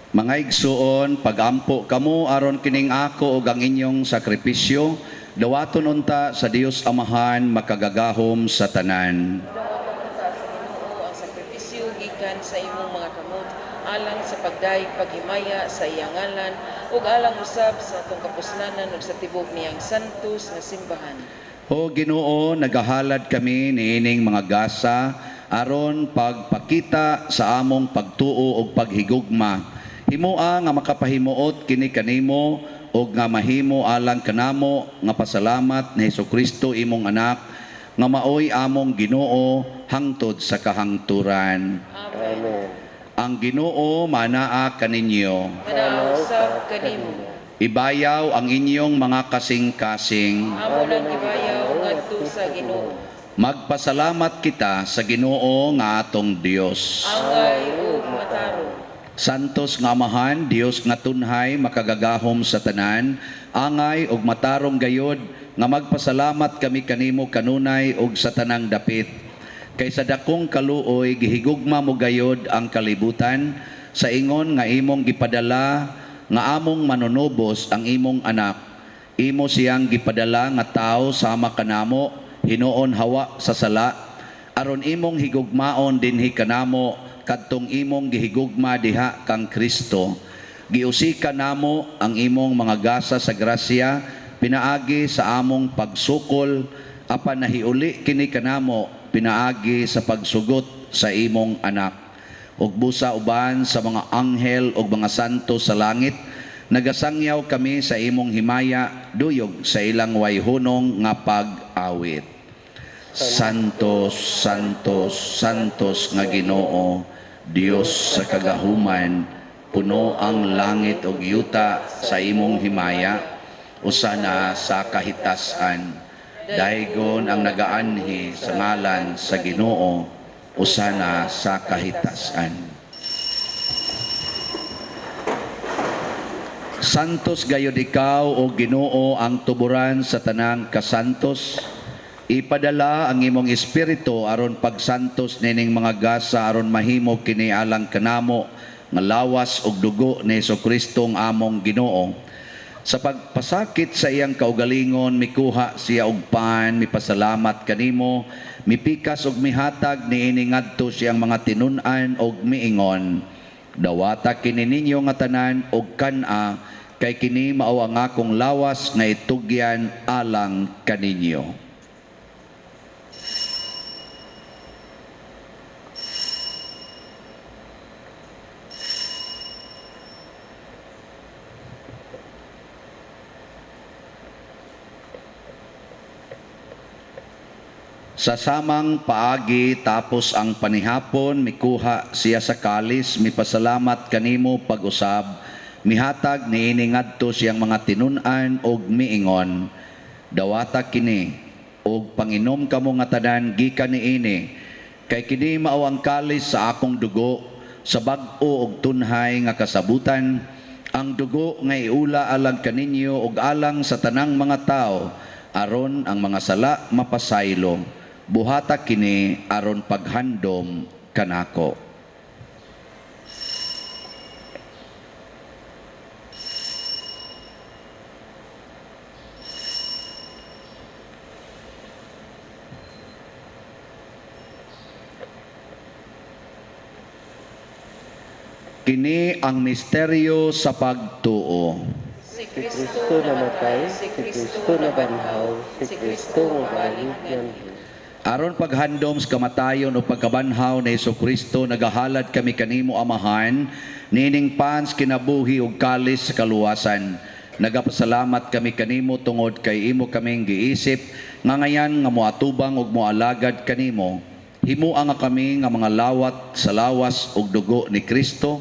Mga igsuon, pagampo kamo aron kining ako ug ang inyong sakripisyo, dawaton unta sa Dios Amahan makagagahom sa tanan. Dawaton unta sa Ginoo ang sakripisyo gikan sa imong mga kamot alang sa pagdayeg paghimaya sa iyang ngalan ug alang usab sa atong kapuslanan ug sa tibok niyang santos nga simbahan. O Ginoo, nagahalad kami niining mga gasa aron pagpakita sa among pagtuo ug paghigugma. Himoa nga makapahimuot kini kanimo ug nga mahimo alang kanamo nga pasalamat ni Hesukristo imong anak nga maoy among Ginoo hangtod sa kahangturan. Amen. Amen. Ang Ginoo manaa kaninyo. Manaa usab kanimo. Ibayaw ang inyong mga kasing-kasing. Amo nang gibayaw ngadto sa Ginoo. Magpasalamat kita sa Ginoo nga atong Dios. Angay ug matarong. Santos nga Amahan, Dios nga tunhay, makagagahom sa tanan, angay ug matarong gayod nga magpasalamat kami kanimo kanunay ug sa tanang dapit. Kay sa dakong kaluoy gihigugma mo gayod ang kalibutan sa ingon nga imong gipadala nga among manunubos ang imong anak. Imo siyang gipadala nga tawo sama kanamo, hinuon hawa sa sala, aron imong higugmaon dinhi kanamo kadtong imong gihigugma diha kang Kristo. Giusika namo ang imong mga gasa sa grasya pinaagi sa among pagsukol, apan nahiuli kini kanamo pinaagi sa pagsugot sa imong anak. Ug busa uban sa mga anghel ug mga santo sa langit, nagasangyaw kami sa imong himaya duyog sa ilang wayhunong nga pag-awit. Santos, Santos, Santos nga Ginoo, Dios sa kagahuman, puno ang langit ug yuta sa imong himaya, usa na sa kahitasan. Daygon ang nagaanhi sa ngalan sa Ginoo, usa na sa kahitasan. Santos gayod ikaw o Ginoo ang tuburan sa tanang kasantos. Ipadala ang imong espiritu aron pagsantos nining mga gasa aron mahimo kini alang kanamo nga lawas ug dugo ni Hesukristo ang among Ginoo. Sa pagpasakit sa iyang kaugalingon mikuha siya og pan, mipasalamat kanimo, mipikas og mihatag niini ngadto siyang mga tinun-an og miingon. Dawata kini ninyo nga tanan og kan-a, kay kini mao ang akong lawas nga itugyan alang kaninyo. Sa samang paagi tapos ang panihapon, mikuha siya sa kalis, mipasalamat kanimo pag-usab, mihatag niini ngadto siyang mga tinun-an og miingon. Dawata kini og panginom kamo nga tanan gikan niini, kay kini mao ang kalis sa akong dugo sa bag-o og tunhay nga kasabutan, ang dugo nga iula alang kaninyo og alang sa tanang mga tawo aron ang mga sala mapasaylo. Buhata kini aron paghandom kanako. Kini ang misteryo sa pagtuo. Si Si Kristo namatay, si Kristo nabanhaw, si Kristo mabalik nganhi. Aron paghandom sa kamatayon o pagkabanhaw ni Hesukristo, nagahalad kami kanimo Amahan, nining pans kinabuhi ug kalis sa kaluwasan. Nagapasalamat kami kanimo tungod kay imo kaming giisip nga ngayan nga moatubang ug moalagad kanimo. Himoa nga kami nga mga lawat sa lawas ug dugo ni Kristo,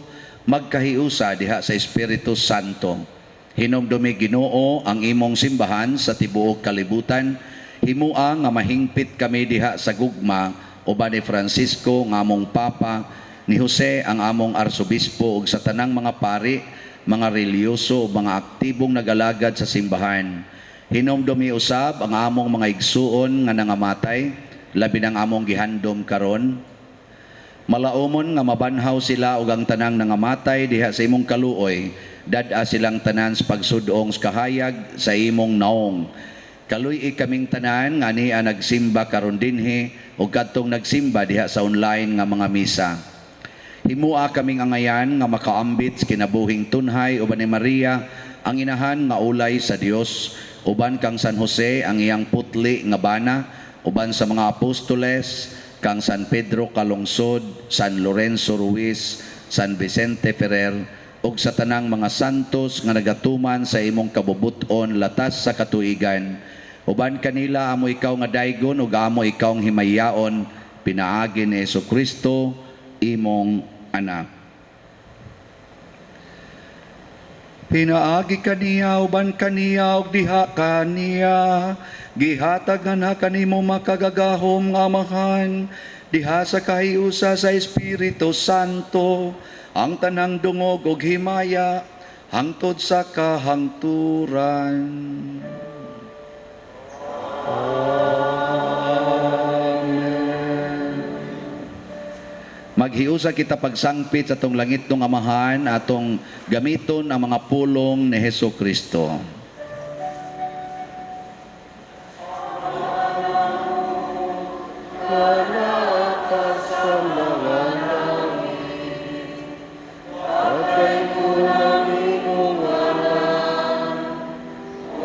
magkahiusa diha sa Espiritu Santo. Hinumdumi Ginoo ang imong simbahan sa tibuok kalibutan. Himoa nga mahingpit kami diha sa gugma uban ni Francisco nga among Papa, ni Jose ang among Arsobispo ug sa tanang mga pari, mga relihiyoso ug mga aktibong nagalagad sa simbahan. Hinumdumi usab ang among mga igsuon nga nangamatay, labi ng among gihandom karon. Malaumon nga mabanhaw sila ug ang tanang nangamatay diha sa imong kaluoy, dad-a silang tanan sa pagsudong sa kahayag sa imong naong. Kaluy-i kaming tanan nga ania nagsimba karon dinhi ug kadtong nagsimba diha sa online nga mga misa. Himua kaming angayan nga makaambit sa kinabuhing tunhay uban ni Maria ang inahan nga ulay sa Dios, uban kang San Jose ang iyang putli nga bana, uban sa mga apostoles kang San Pedro Calungsod, San Lorenzo Ruiz, San Vicente Ferrer ug sa tanang mga santos nga nagatuman sa imong kabubut-on latas sa katuigan. Uban kanila amo ikaw nga daygon ug amo ikaw ang himayaon pinaagi ni Hesukristo imong anak. Pinaagi kaniya, uban kaniya ug diha kaniya, gihatag na kanimo makagagahom nga Amahan diha sa kahiusa sa Espiritu Santo ang tanang dungog ug himaya hangtod sa kahangturan. Maghiusa kita pagsangpit sa atong langitnong Amahan, atong gamiton ang mga pulong ni Hesus Kristo.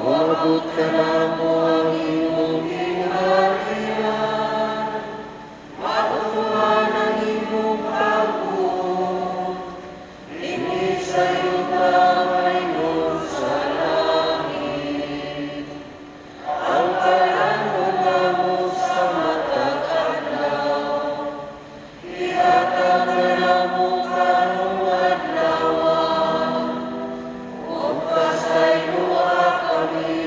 Umabot ka namo ang imong gingharian, matuman ang imong pagbuot, dinhi sa yuta ingon sa langit. Ang kalanon namo sa matag adlaw, ihatag kanamo karong adlaw, ug pasayloa kami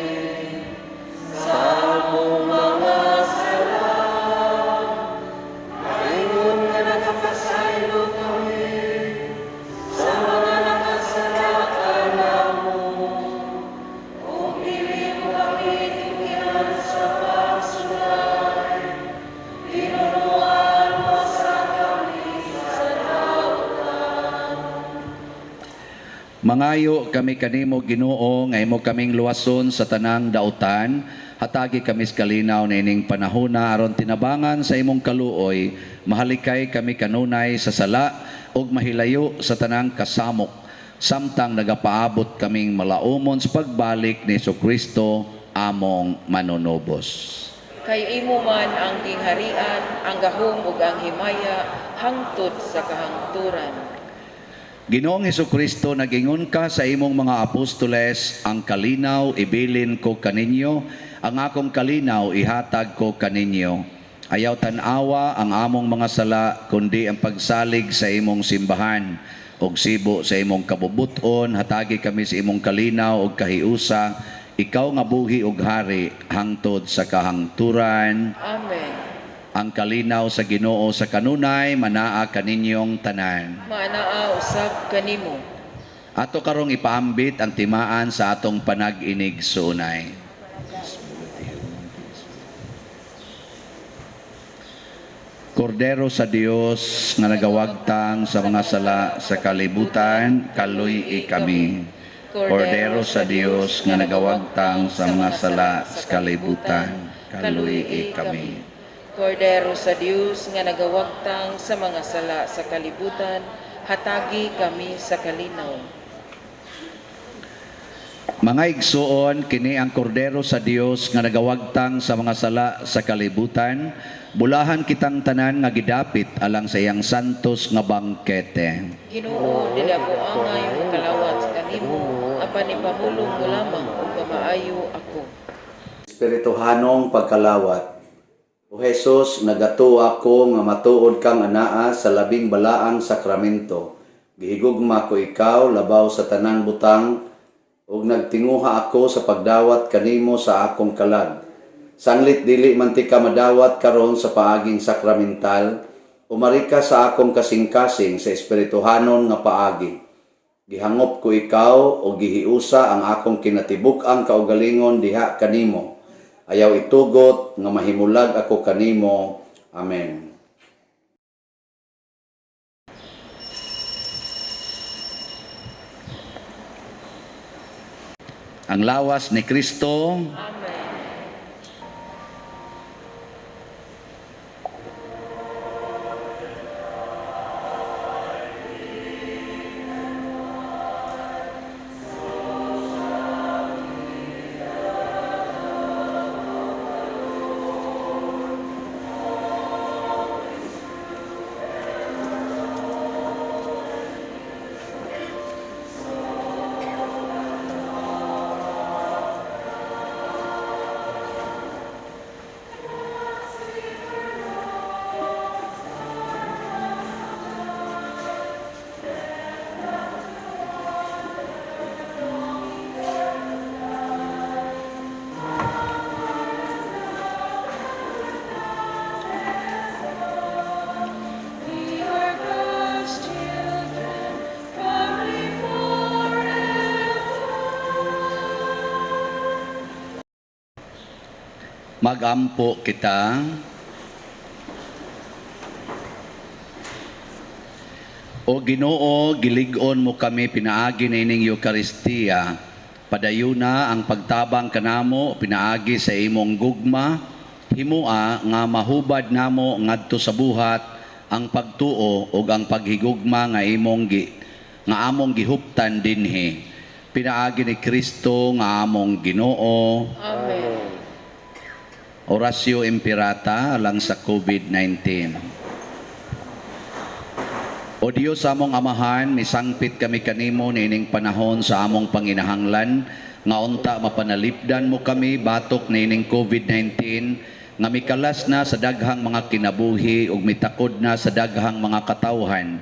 sa among mga sala, ingon nga nagapasaylo kami sa mga nakasala kanamo, ug dili mo kami tungkiran sa pagsulay, tinunuan mo sa kami sa dautan. Mangayo kami kanimo, Ginoo, nga imo kaming luwason sa tanang dautan. Hatagi kami sa kalinaw niining panahona aron tinabangan sa imong kaluoy, mahalikay kami kanunay sa sala ug mahilayo sa tanang kasamok samtang nagapaabot kaming malaumon sa pagbalik ni Kristo among manunubos. Kay imo man ang gingharian, ang gahom ug ang himaya hangtod sa kahangturan. Ginoong Hesukristo, nagingon ka sa imong mga apostoles, "Ang kalinaw ibilin ko kaninyo, ang akong kalinaw ihatag ko kaninyo." Ayaw tan-awa ang among mga sala, kundi ang pagsalig sa imong simbahan. Og sibo sa imong kabubuton, hatagi kami sa imong kalinaw og kahiusa, ikaw nga buhi og hari hangtod sa kahangturan. Amen. Ang kalinaw sa Ginoo sa kanunay manaa kaninyong tanan. Maanaa usab kanimo. Ato karong ipaambit ang timaan sa atong panag-inig suunay. Kordero sa Dios nga nagawagtang sa mga sala sa kalibutan, kaluy-i kami. Kordero sa Dios nga nagawagtang sa mga sala sa kalibutan, kaluy-i kami. Kordero sa Dios nga nagawagtang sa mga sala sa kalibutan, hatagi kami sa kalinaw. Mga igsuon, kini ang kordero sa Dios nga nagawagtang sa mga sala sa kalibutan. Bulahan kitang tanan nga gidapit alang sa iyang santos nga bangkete. Ginoo, dili ako angay makalawat kanimo, apan ipamulong mo lamang ug mamaayo ako. Espirituhanong pagkalawat. O Jesus, nagatuo ako nga matuod kang anaa sa labing balaang sakramento. Gihigugma ko ikaw labaw sa tanang butang ug nagtinguha ako sa pagdawat kanimo sa akong kalag. Sanglit dili man ti ka madawat karon sa paaging sakramental, umari ka sa akong kasing-kasing sa espirituhanon nga paagi. Gihangop ko ikaw o gihiusa ang akong kinatibuk-ang kaugalingon diha kanimo. Ayaw itugot nga mahimulag ako kanimo. Amen. Ang lawas ni Kristo. Amen. We are God's children, family forever. Magampo kita. O Ginoo, gilig-on mo kami pinaagi niining Eukaristiya. Padayuna ang pagtabang kanamo pinaagi sa imong gugma. Himua nga mahubad namo ngadto sa buhat ang pagtuo ug ang paghigugma nga imong nga among gihuptan dinhi. Pinaagi ni Kristo nga among Ginoo. Amen. Oratio Imperata alang sa COVID-19. O Dios among Amahan, misangpit kami kanimo niining panahon sa among panginahanglan nga unta mapanalipdan mo kami batok niining COVID-19 nga mikalas na sa daghang mga kinabuhi ug mitakod na sa daghang mga katawhan.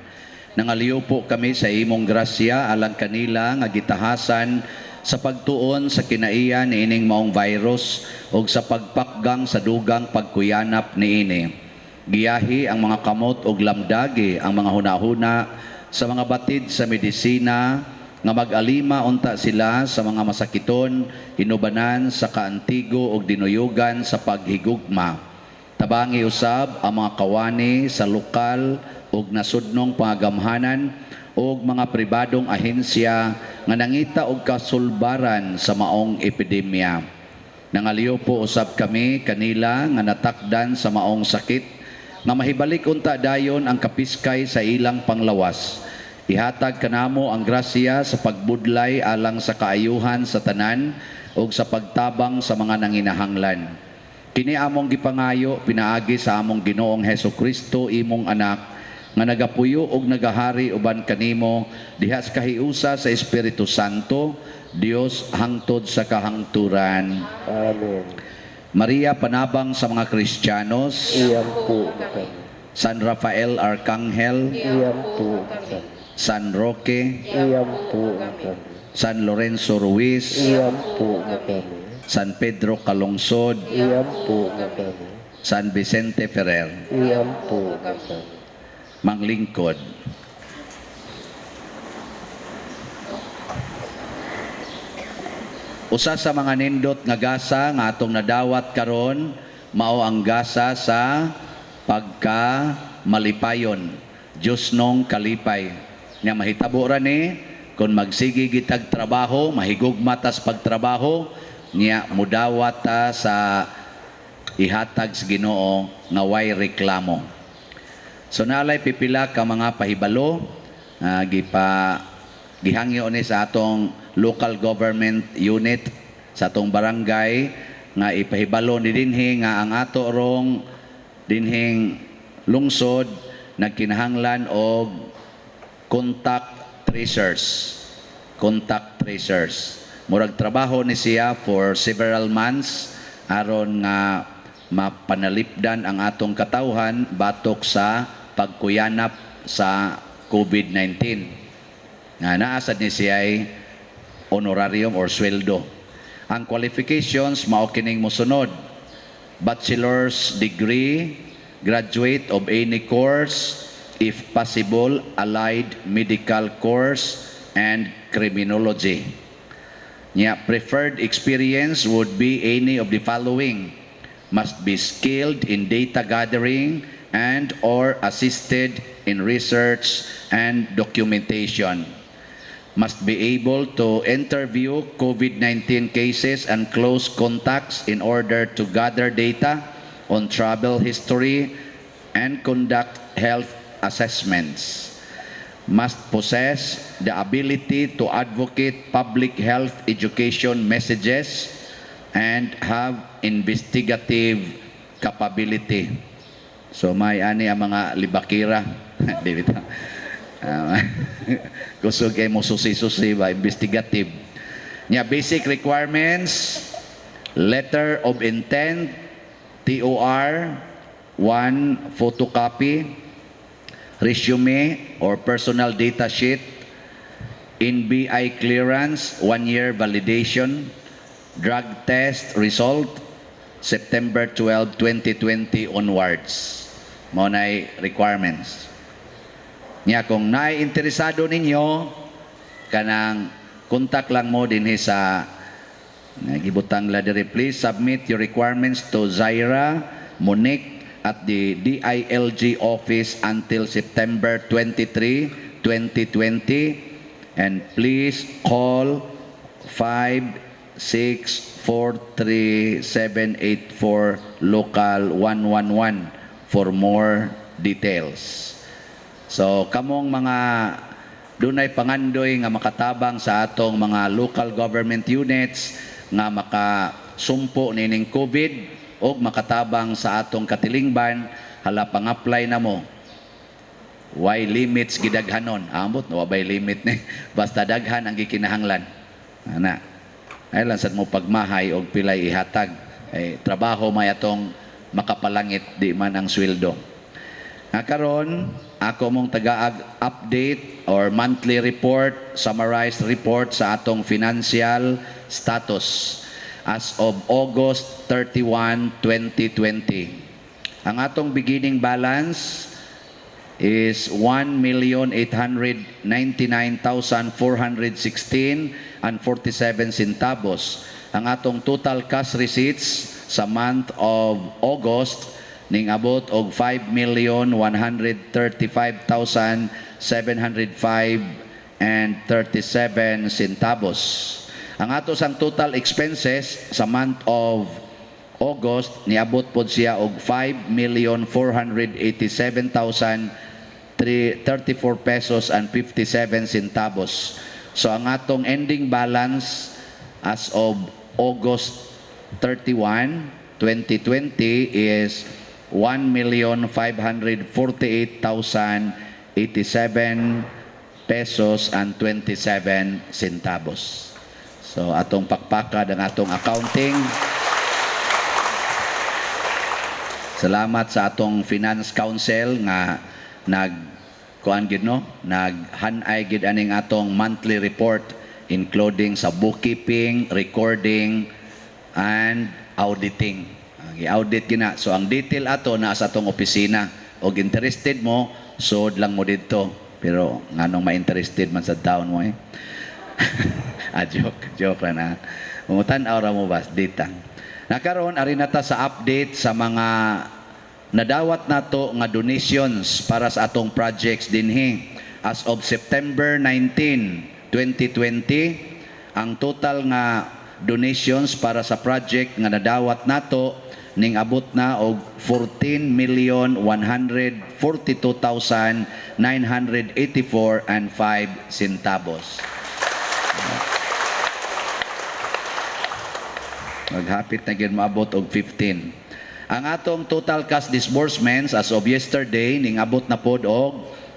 Nangaliw po kami sa imong grasya alang kanila nga gitahasan sa pagtuon sa kinaiya niining maong virus ug sa pagpakgang sa dugang pagkuyanap niini. Giyahi ang mga kamot ug lamdagi ang mga hunahuna sa mga batid sa medisina nga mag-alima unta sila sa mga masakiton, inubanan sa kaantigo ug dinuyugan sa paghigugma. Tabangi usab ang mga kawani sa lokal ug nasudnong pangagamhanan ug mga pribadong ahensya nga nangita og kasulbaran sa maong epidemya. Nangaliw po usab kami kanila nga natakdan sa maong sakit nga mahibalik unta dayon ang kapiskay sa ilang panglawas. Ihatag kanamo ang grasya sa pagbudlay alang sa kaayuhan sa tanan ug sa pagtabang sa mga nanginahanglan. Kini among gipangayo pinaagi sa among Ginoong Hesus Kristo, imong anak, nga nagapuyo og nagahari uban kanimo diha sa kahiusa sa Espiritu Santo, Dios hangtod sa kahangturan. Amen. Maria, panabang sa mga Kristiyanos. Iampo mo kami. San Rafael Arcangel, Iampo mo kami. San Roque, Iampo mo kami. San Lorenzo Ruiz, Iampo mo kami. San Pedro Calungsod, Iampo mo kami. San Vicente Ferrer. Iampo mo kami. Manglingkod. Usa sa mga nindot nga gasa nga atong nadawat karon mao ang gasa sa pagka malipayon. Diyos nong kalipay. Nya mahitabo ra ni kung magsige gitag trabaho, mahigugma tas pagtrabaho, nya mudawat ta sa ihatag sa Ginoo nga way reklamo. So nalay pipila ka mga pahibalo, gihangyo ni sa atong local government unit sa atong barangay nga ipahibalo ni dinhi nga ang ato rong dinhing lungsod nagkinahanglan og contact tracers. Contact tracers. Murag trabaho ni siya for several months aron nga mapanalipdan ang atong katawhan batok sa pagkuyanap sa COVID-19. Nga naasad ni siya ay honorarium or sweldo. Ang qualifications mao kining mosunod: bachelor's degree, graduate of any course, if possible, allied medical course and criminology. Nya, preferred experience would be any of the following. Must be skilled in data gathering and or assisted in research and documentation. Must be able to interview COVID-19 cases and close contacts in order to gather data on travel history and conduct health assessments. Must possess the ability to advocate public health education messages and have investigative capability. So may ani ang mga libakira. Di bitaw. Ah, kusog kay mo susi-susi ba, investigative. Nya basic requirements: letter of intent, TOR, one photocopy, resume or personal data sheet, NBI clearance, 1 year validation, drug test result, September 12, 2020 onwards. Mao nay requirements. Nya kung naay interesado ninyo, kanang contact lang mo dinhi sa gibutang la diri. Please submit your requirements to Zaira Monique at the DILG office until September 23, 2020, and please call 5643784 local 111 for more details. So kamong mga dunay pangandoy nga makatabang sa atong mga local government units nga makasumpo nining COVID og makatabang sa atong katilingban, hala, pang-apply na mo. Why limits gidaghanon? Ambot, wa bay limit ni. Basta daghan ang gikinahanglan. Ana. Ay lang sad mo pagmahay og pilay ihatag. Ay, trabaho may atong makapalangit, di man ang sweldo. Nga karon ako mong tagaag update or monthly report, summarized report sa atong financial status as of August 31, 2020. Ang atong beginning balance is 1,899,416 and 47 centavos. Ang atong total cash receipts sa month of August ning abot og 5,135,705 and 37 centavos. Ang ato sang total expenses sa month of August niabot pod siya og 5,487,034 pesos and 57 centavos. So ang atong ending balance as of August 31, 2020 is 1,548,087 pesos and 27 centavos. So atong pakpakad ang atong accounting. Salamat sa atong Finance Council nga nag kuan gid no, naghanay gid aning atong monthly report, including sa bookkeeping, recording and auditing. Ang i-audit gina. So ang detail ato naa sa atong opisina. Og interested mo, sud lang mo didto. Pero nganong ma-interested man sa taon mo eh? Ah, joke, joke ra na. Mutan-aw ra mo bas dita. Nakaroon ari na ta sa update sa mga nadawat nato nga donations para sa atong projects dinhi. As of September 19, 2020, ang total nga donations para sa project nga nadawat nato ning abot na og 14,142,984 and 5 centavos. Maghapit na gyud maabot og 15. Ang atong total cash disbursements as of yesterday ning abot na pod og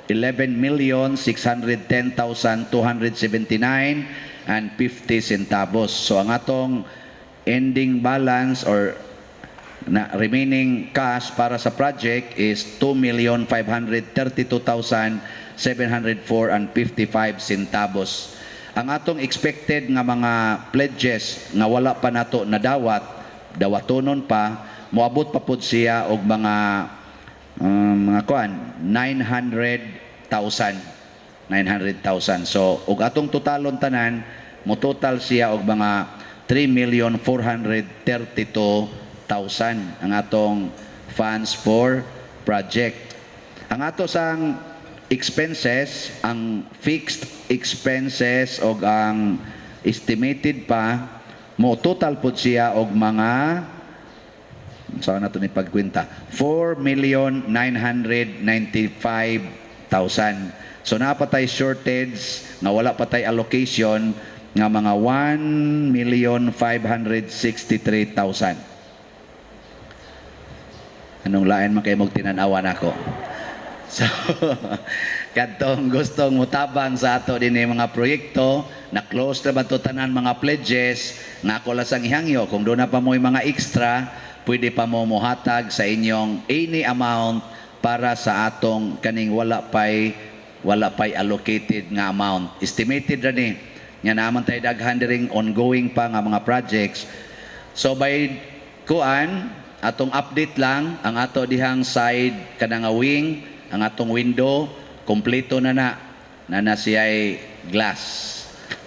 11,610,279 and 50 centavos. So ang atong ending balance or na remaining cash para sa project is 2,532,704 and 55 centavos. Ang atong expected nga mga pledges nga wala pa nato nadawat, dawatonon pa, moabot pa pud siya og mga kuan 900,000. 900,000. So og atong totalon tanan, mo total siya og mga 3,432,000 ang atong funds for project. Ang ato sang expenses, ang fixed expenses og ang estimated pa, mo total pud siya og mga, saan na to ni pagkwenta, 4,995,000. So naa pa tay shortage nga wala pa tay allocation nga mga 1,563,000. Anong lain man kay mog tinan-awa nako? So, kadtong gustong mutabang sa ato dinhi mga proyekto, na close na ba to tanan mga pledges, nga ako lang sang ihangyo, kung doon na pa mo'y mga extra, pwede pa mo mohatag sa inyong any amount para sa atong kaning wala pay allocated nga amount. Estimated ra ni. Nga naman tayo daghan diring ongoing pa nga mga projects. So by kuan, atong update lang ang ato dihang side kanang nga wing, ang atong window kompleto na na na na siya'y glass.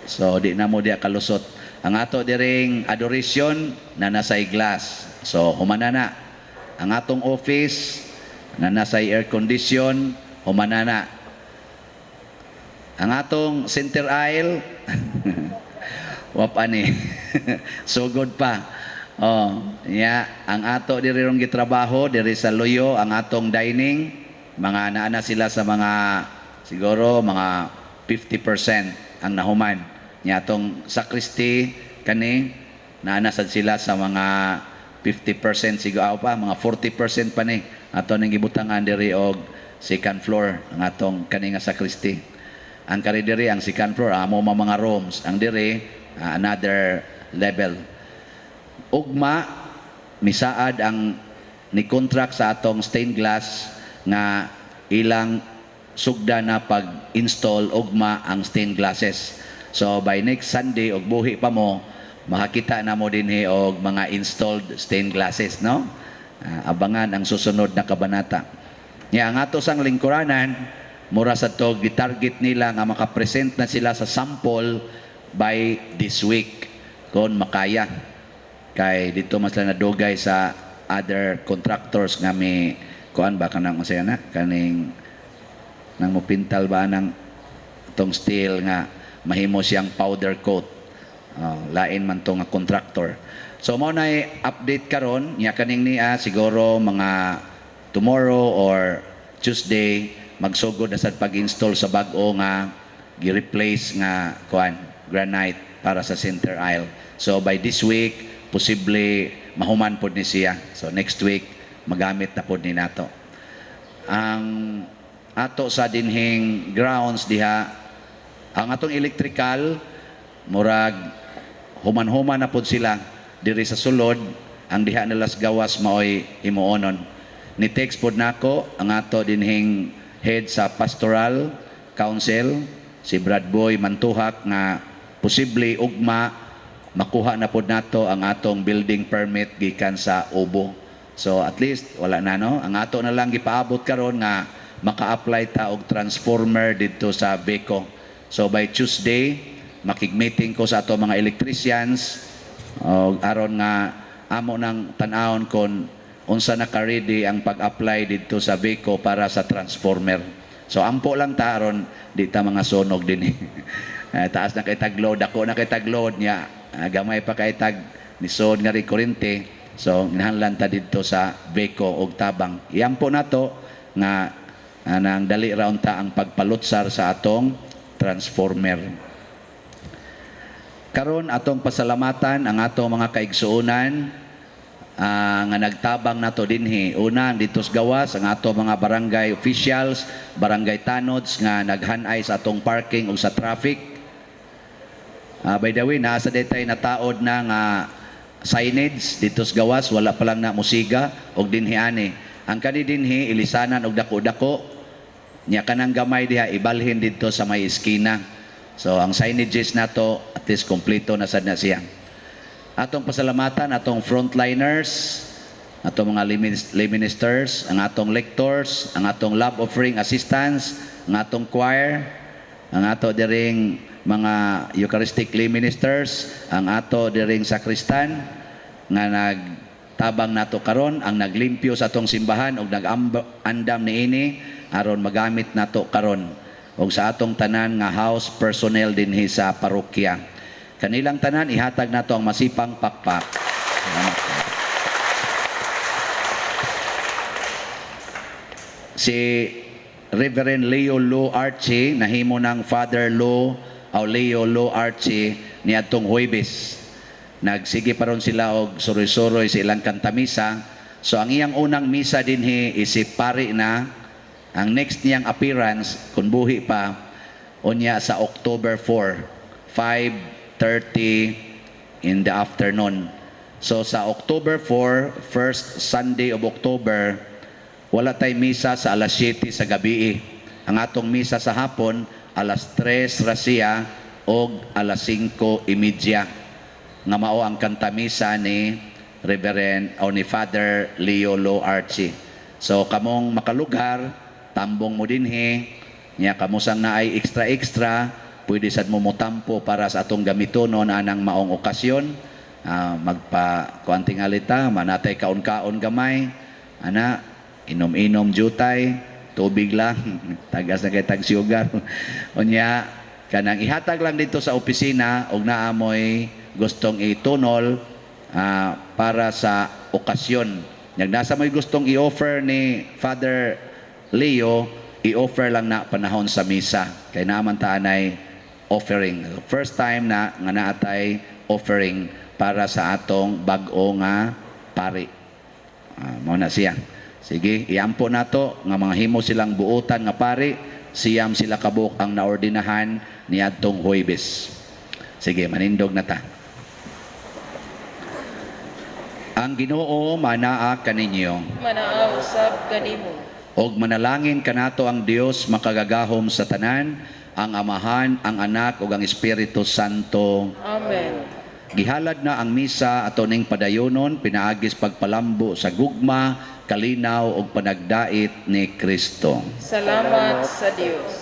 So di na mo diya kalusot. Ang ato diring adoration na nasay glass. So humana na. Ang atong office na nasay air condition, humana na. Ang atong center aisle, wa pa ni. Sugod pa. Oh, ya, ang ato diri rong gitrabaho diri sa Luyo, ang atong dining, mga naa na sila sa mga siguro mga 50% ang nahuman. Nya atong sacristy kani, naa na sad sila sa mga 50% siguro pa, mga 40% pa ni. Ato ning gibutangan diri og second floor ang atong kani nga sacristy. Ang kari diri ang second floor, amo mga rooms. Ang diri another level. Ugma misaad ang ni contract sa atong stained glass nga ilang sugda na pag-install ugma ang stained glasses. So by next Sunday og buhi pa mo, makakita na mo dinhi og mga installed stained glasses, no? Abangan ang susunod na kabanata. Nya ang ato sang lingkuranan, mura sa to gitarget nila nga makapresent na sila sa sample by this week kon makaya, kay dito mas lang nadugay sa other contractors nga may kuan ba, kanang unsay na kaning nang mopintal ba nang tong steel nga mahimo siyang powder coat. Oh, lain man to nga contractor. So mao na update karon. Nya kaning niya siguro mga tomorrow or Tuesday magsugod na sad pag-install sa bag-o nga gi-replace nga kuan, granite para sa center aisle. So by this week posible mahuman pod ni siya. So next week magamit na pod ni nato. Ang ato sa dinhing grounds diha, ang atong electrical, murag human-human na pod sila diri sa sulod. Ang diha nila sa gawas maoy himuonon. Ni text pod nako ang ato dinhing head sa pastoral council, si Brad Boy Mantuhak, nga posible ugma makuha na pod nato ang atong building permit gikan sa Obo. So at least wala na, no. Ang ato na lang gipaabot karon nga maka-apply ta og transformer didto sa VECO. So by Tuesday makig-meeting ko sa ato mga electricians og aron nga amo nang tan-awon kon unsa na ka-ready ang pag-apply didto sa VECO para sa transformer. So ampo lang ta aron di ta mga sunog din. Eh, taas na kay tag load, dako na kay tag load niya. Gamay pa kay tag nisod nga ri kuryente. So ginahanglan ta didto sa VECO og tabang. Iampo nato nga nang dali ra unta ang pagpalutsar sa atong transformer. Karon atong pasalamatan ang atong mga kaigsuonan nga nagtabang nato dinhi. Una, dito sa gawas, ang ato mga barangay officials, barangay tanods nga naghanay sa atong parking ug sa traffic. By the way, naa sa detay nataod na nga signage dito sa gawas, wala pa lang na musiga og dinhi ani. Ang kani dinhi ilisanan og dako-dako nya, kanang gamay diha ibalhin didto sa may eskina. So ang signages nato at least kompleto na sad na siya. Atong pasalamatan atong frontliners, atong mga lay ministers, ang atong lectors, ang atong love offering assistants, ang atong choir, ang ato diring mga Eucharistic lay ministers, ang ato diring sakristan nga nagtabang nato karon, ang naglimpyo sa atong simbahan og nag-andam niini. aron magamit nato karon ug sa atong tanan nga house personnel dinhi sa parokya. Kanilang tanan, ihatag nato ang masipang pakpak. Salamat. Si Reverend Leo Lo Archie, nahimo ng Father Lo o Leo Lo Archie niadtong Huwebes. Nagsige pa ron sila og suroy-suroy sa ilang kantamisa. So ang iyang unang misa dinhi is si pari na. Ang next niyang appearance, kung buhi pa, unya sa October 4, 5:30 in the afternoon. So sa October 4, first Sunday of October, wala tay misa sa alas 7 sa gabi. Ang atong misa sa hapon, alas 3 ra siya og alas 5:30. Nga mao ang kantamisa ni Reverend o ni Father Leo Lo Archie. So kamong makalugar, tambong mo dinhi, nya kamusang naay extra extra, pwede sad mo motampo para sa atong gamitonon anang maong okasyon. Magpa kuan tingalita, manatay kaon-kaon gamay, ana, inom-inom jutay, tubig lang, tagas na kay tag sugar. Unya kanang ihatag lang dito sa opisina og naamoy gustong itunol para sa okasyon. Nyag nasa mo'y gustong i-offer ni Father Leo, i-offer lang na panahon sa misa. Kay naman ta anay offering. First time na nga naatay offering para sa atong bag-o nga pari. Mao na siya. Sige, iampo nato nga mga himo silang buotan nga pari, siyam sila kabuk ang naordinahan niadtong Huwebes. Sige, manindog na ta. Ang Ginoo manaa kaninyo. Manaaw usab kanimo. Og manalangin kanato ang Dios makagagahom sa tanan, ang Amahan, ang Anak ug ang Espiritu Santo. Amen. Gihalad na ang misa ato ning padayonon pinaagis pagpalambo sa gugma, kalinaw ug panagdait ni Kristo. Salamat sa Dios.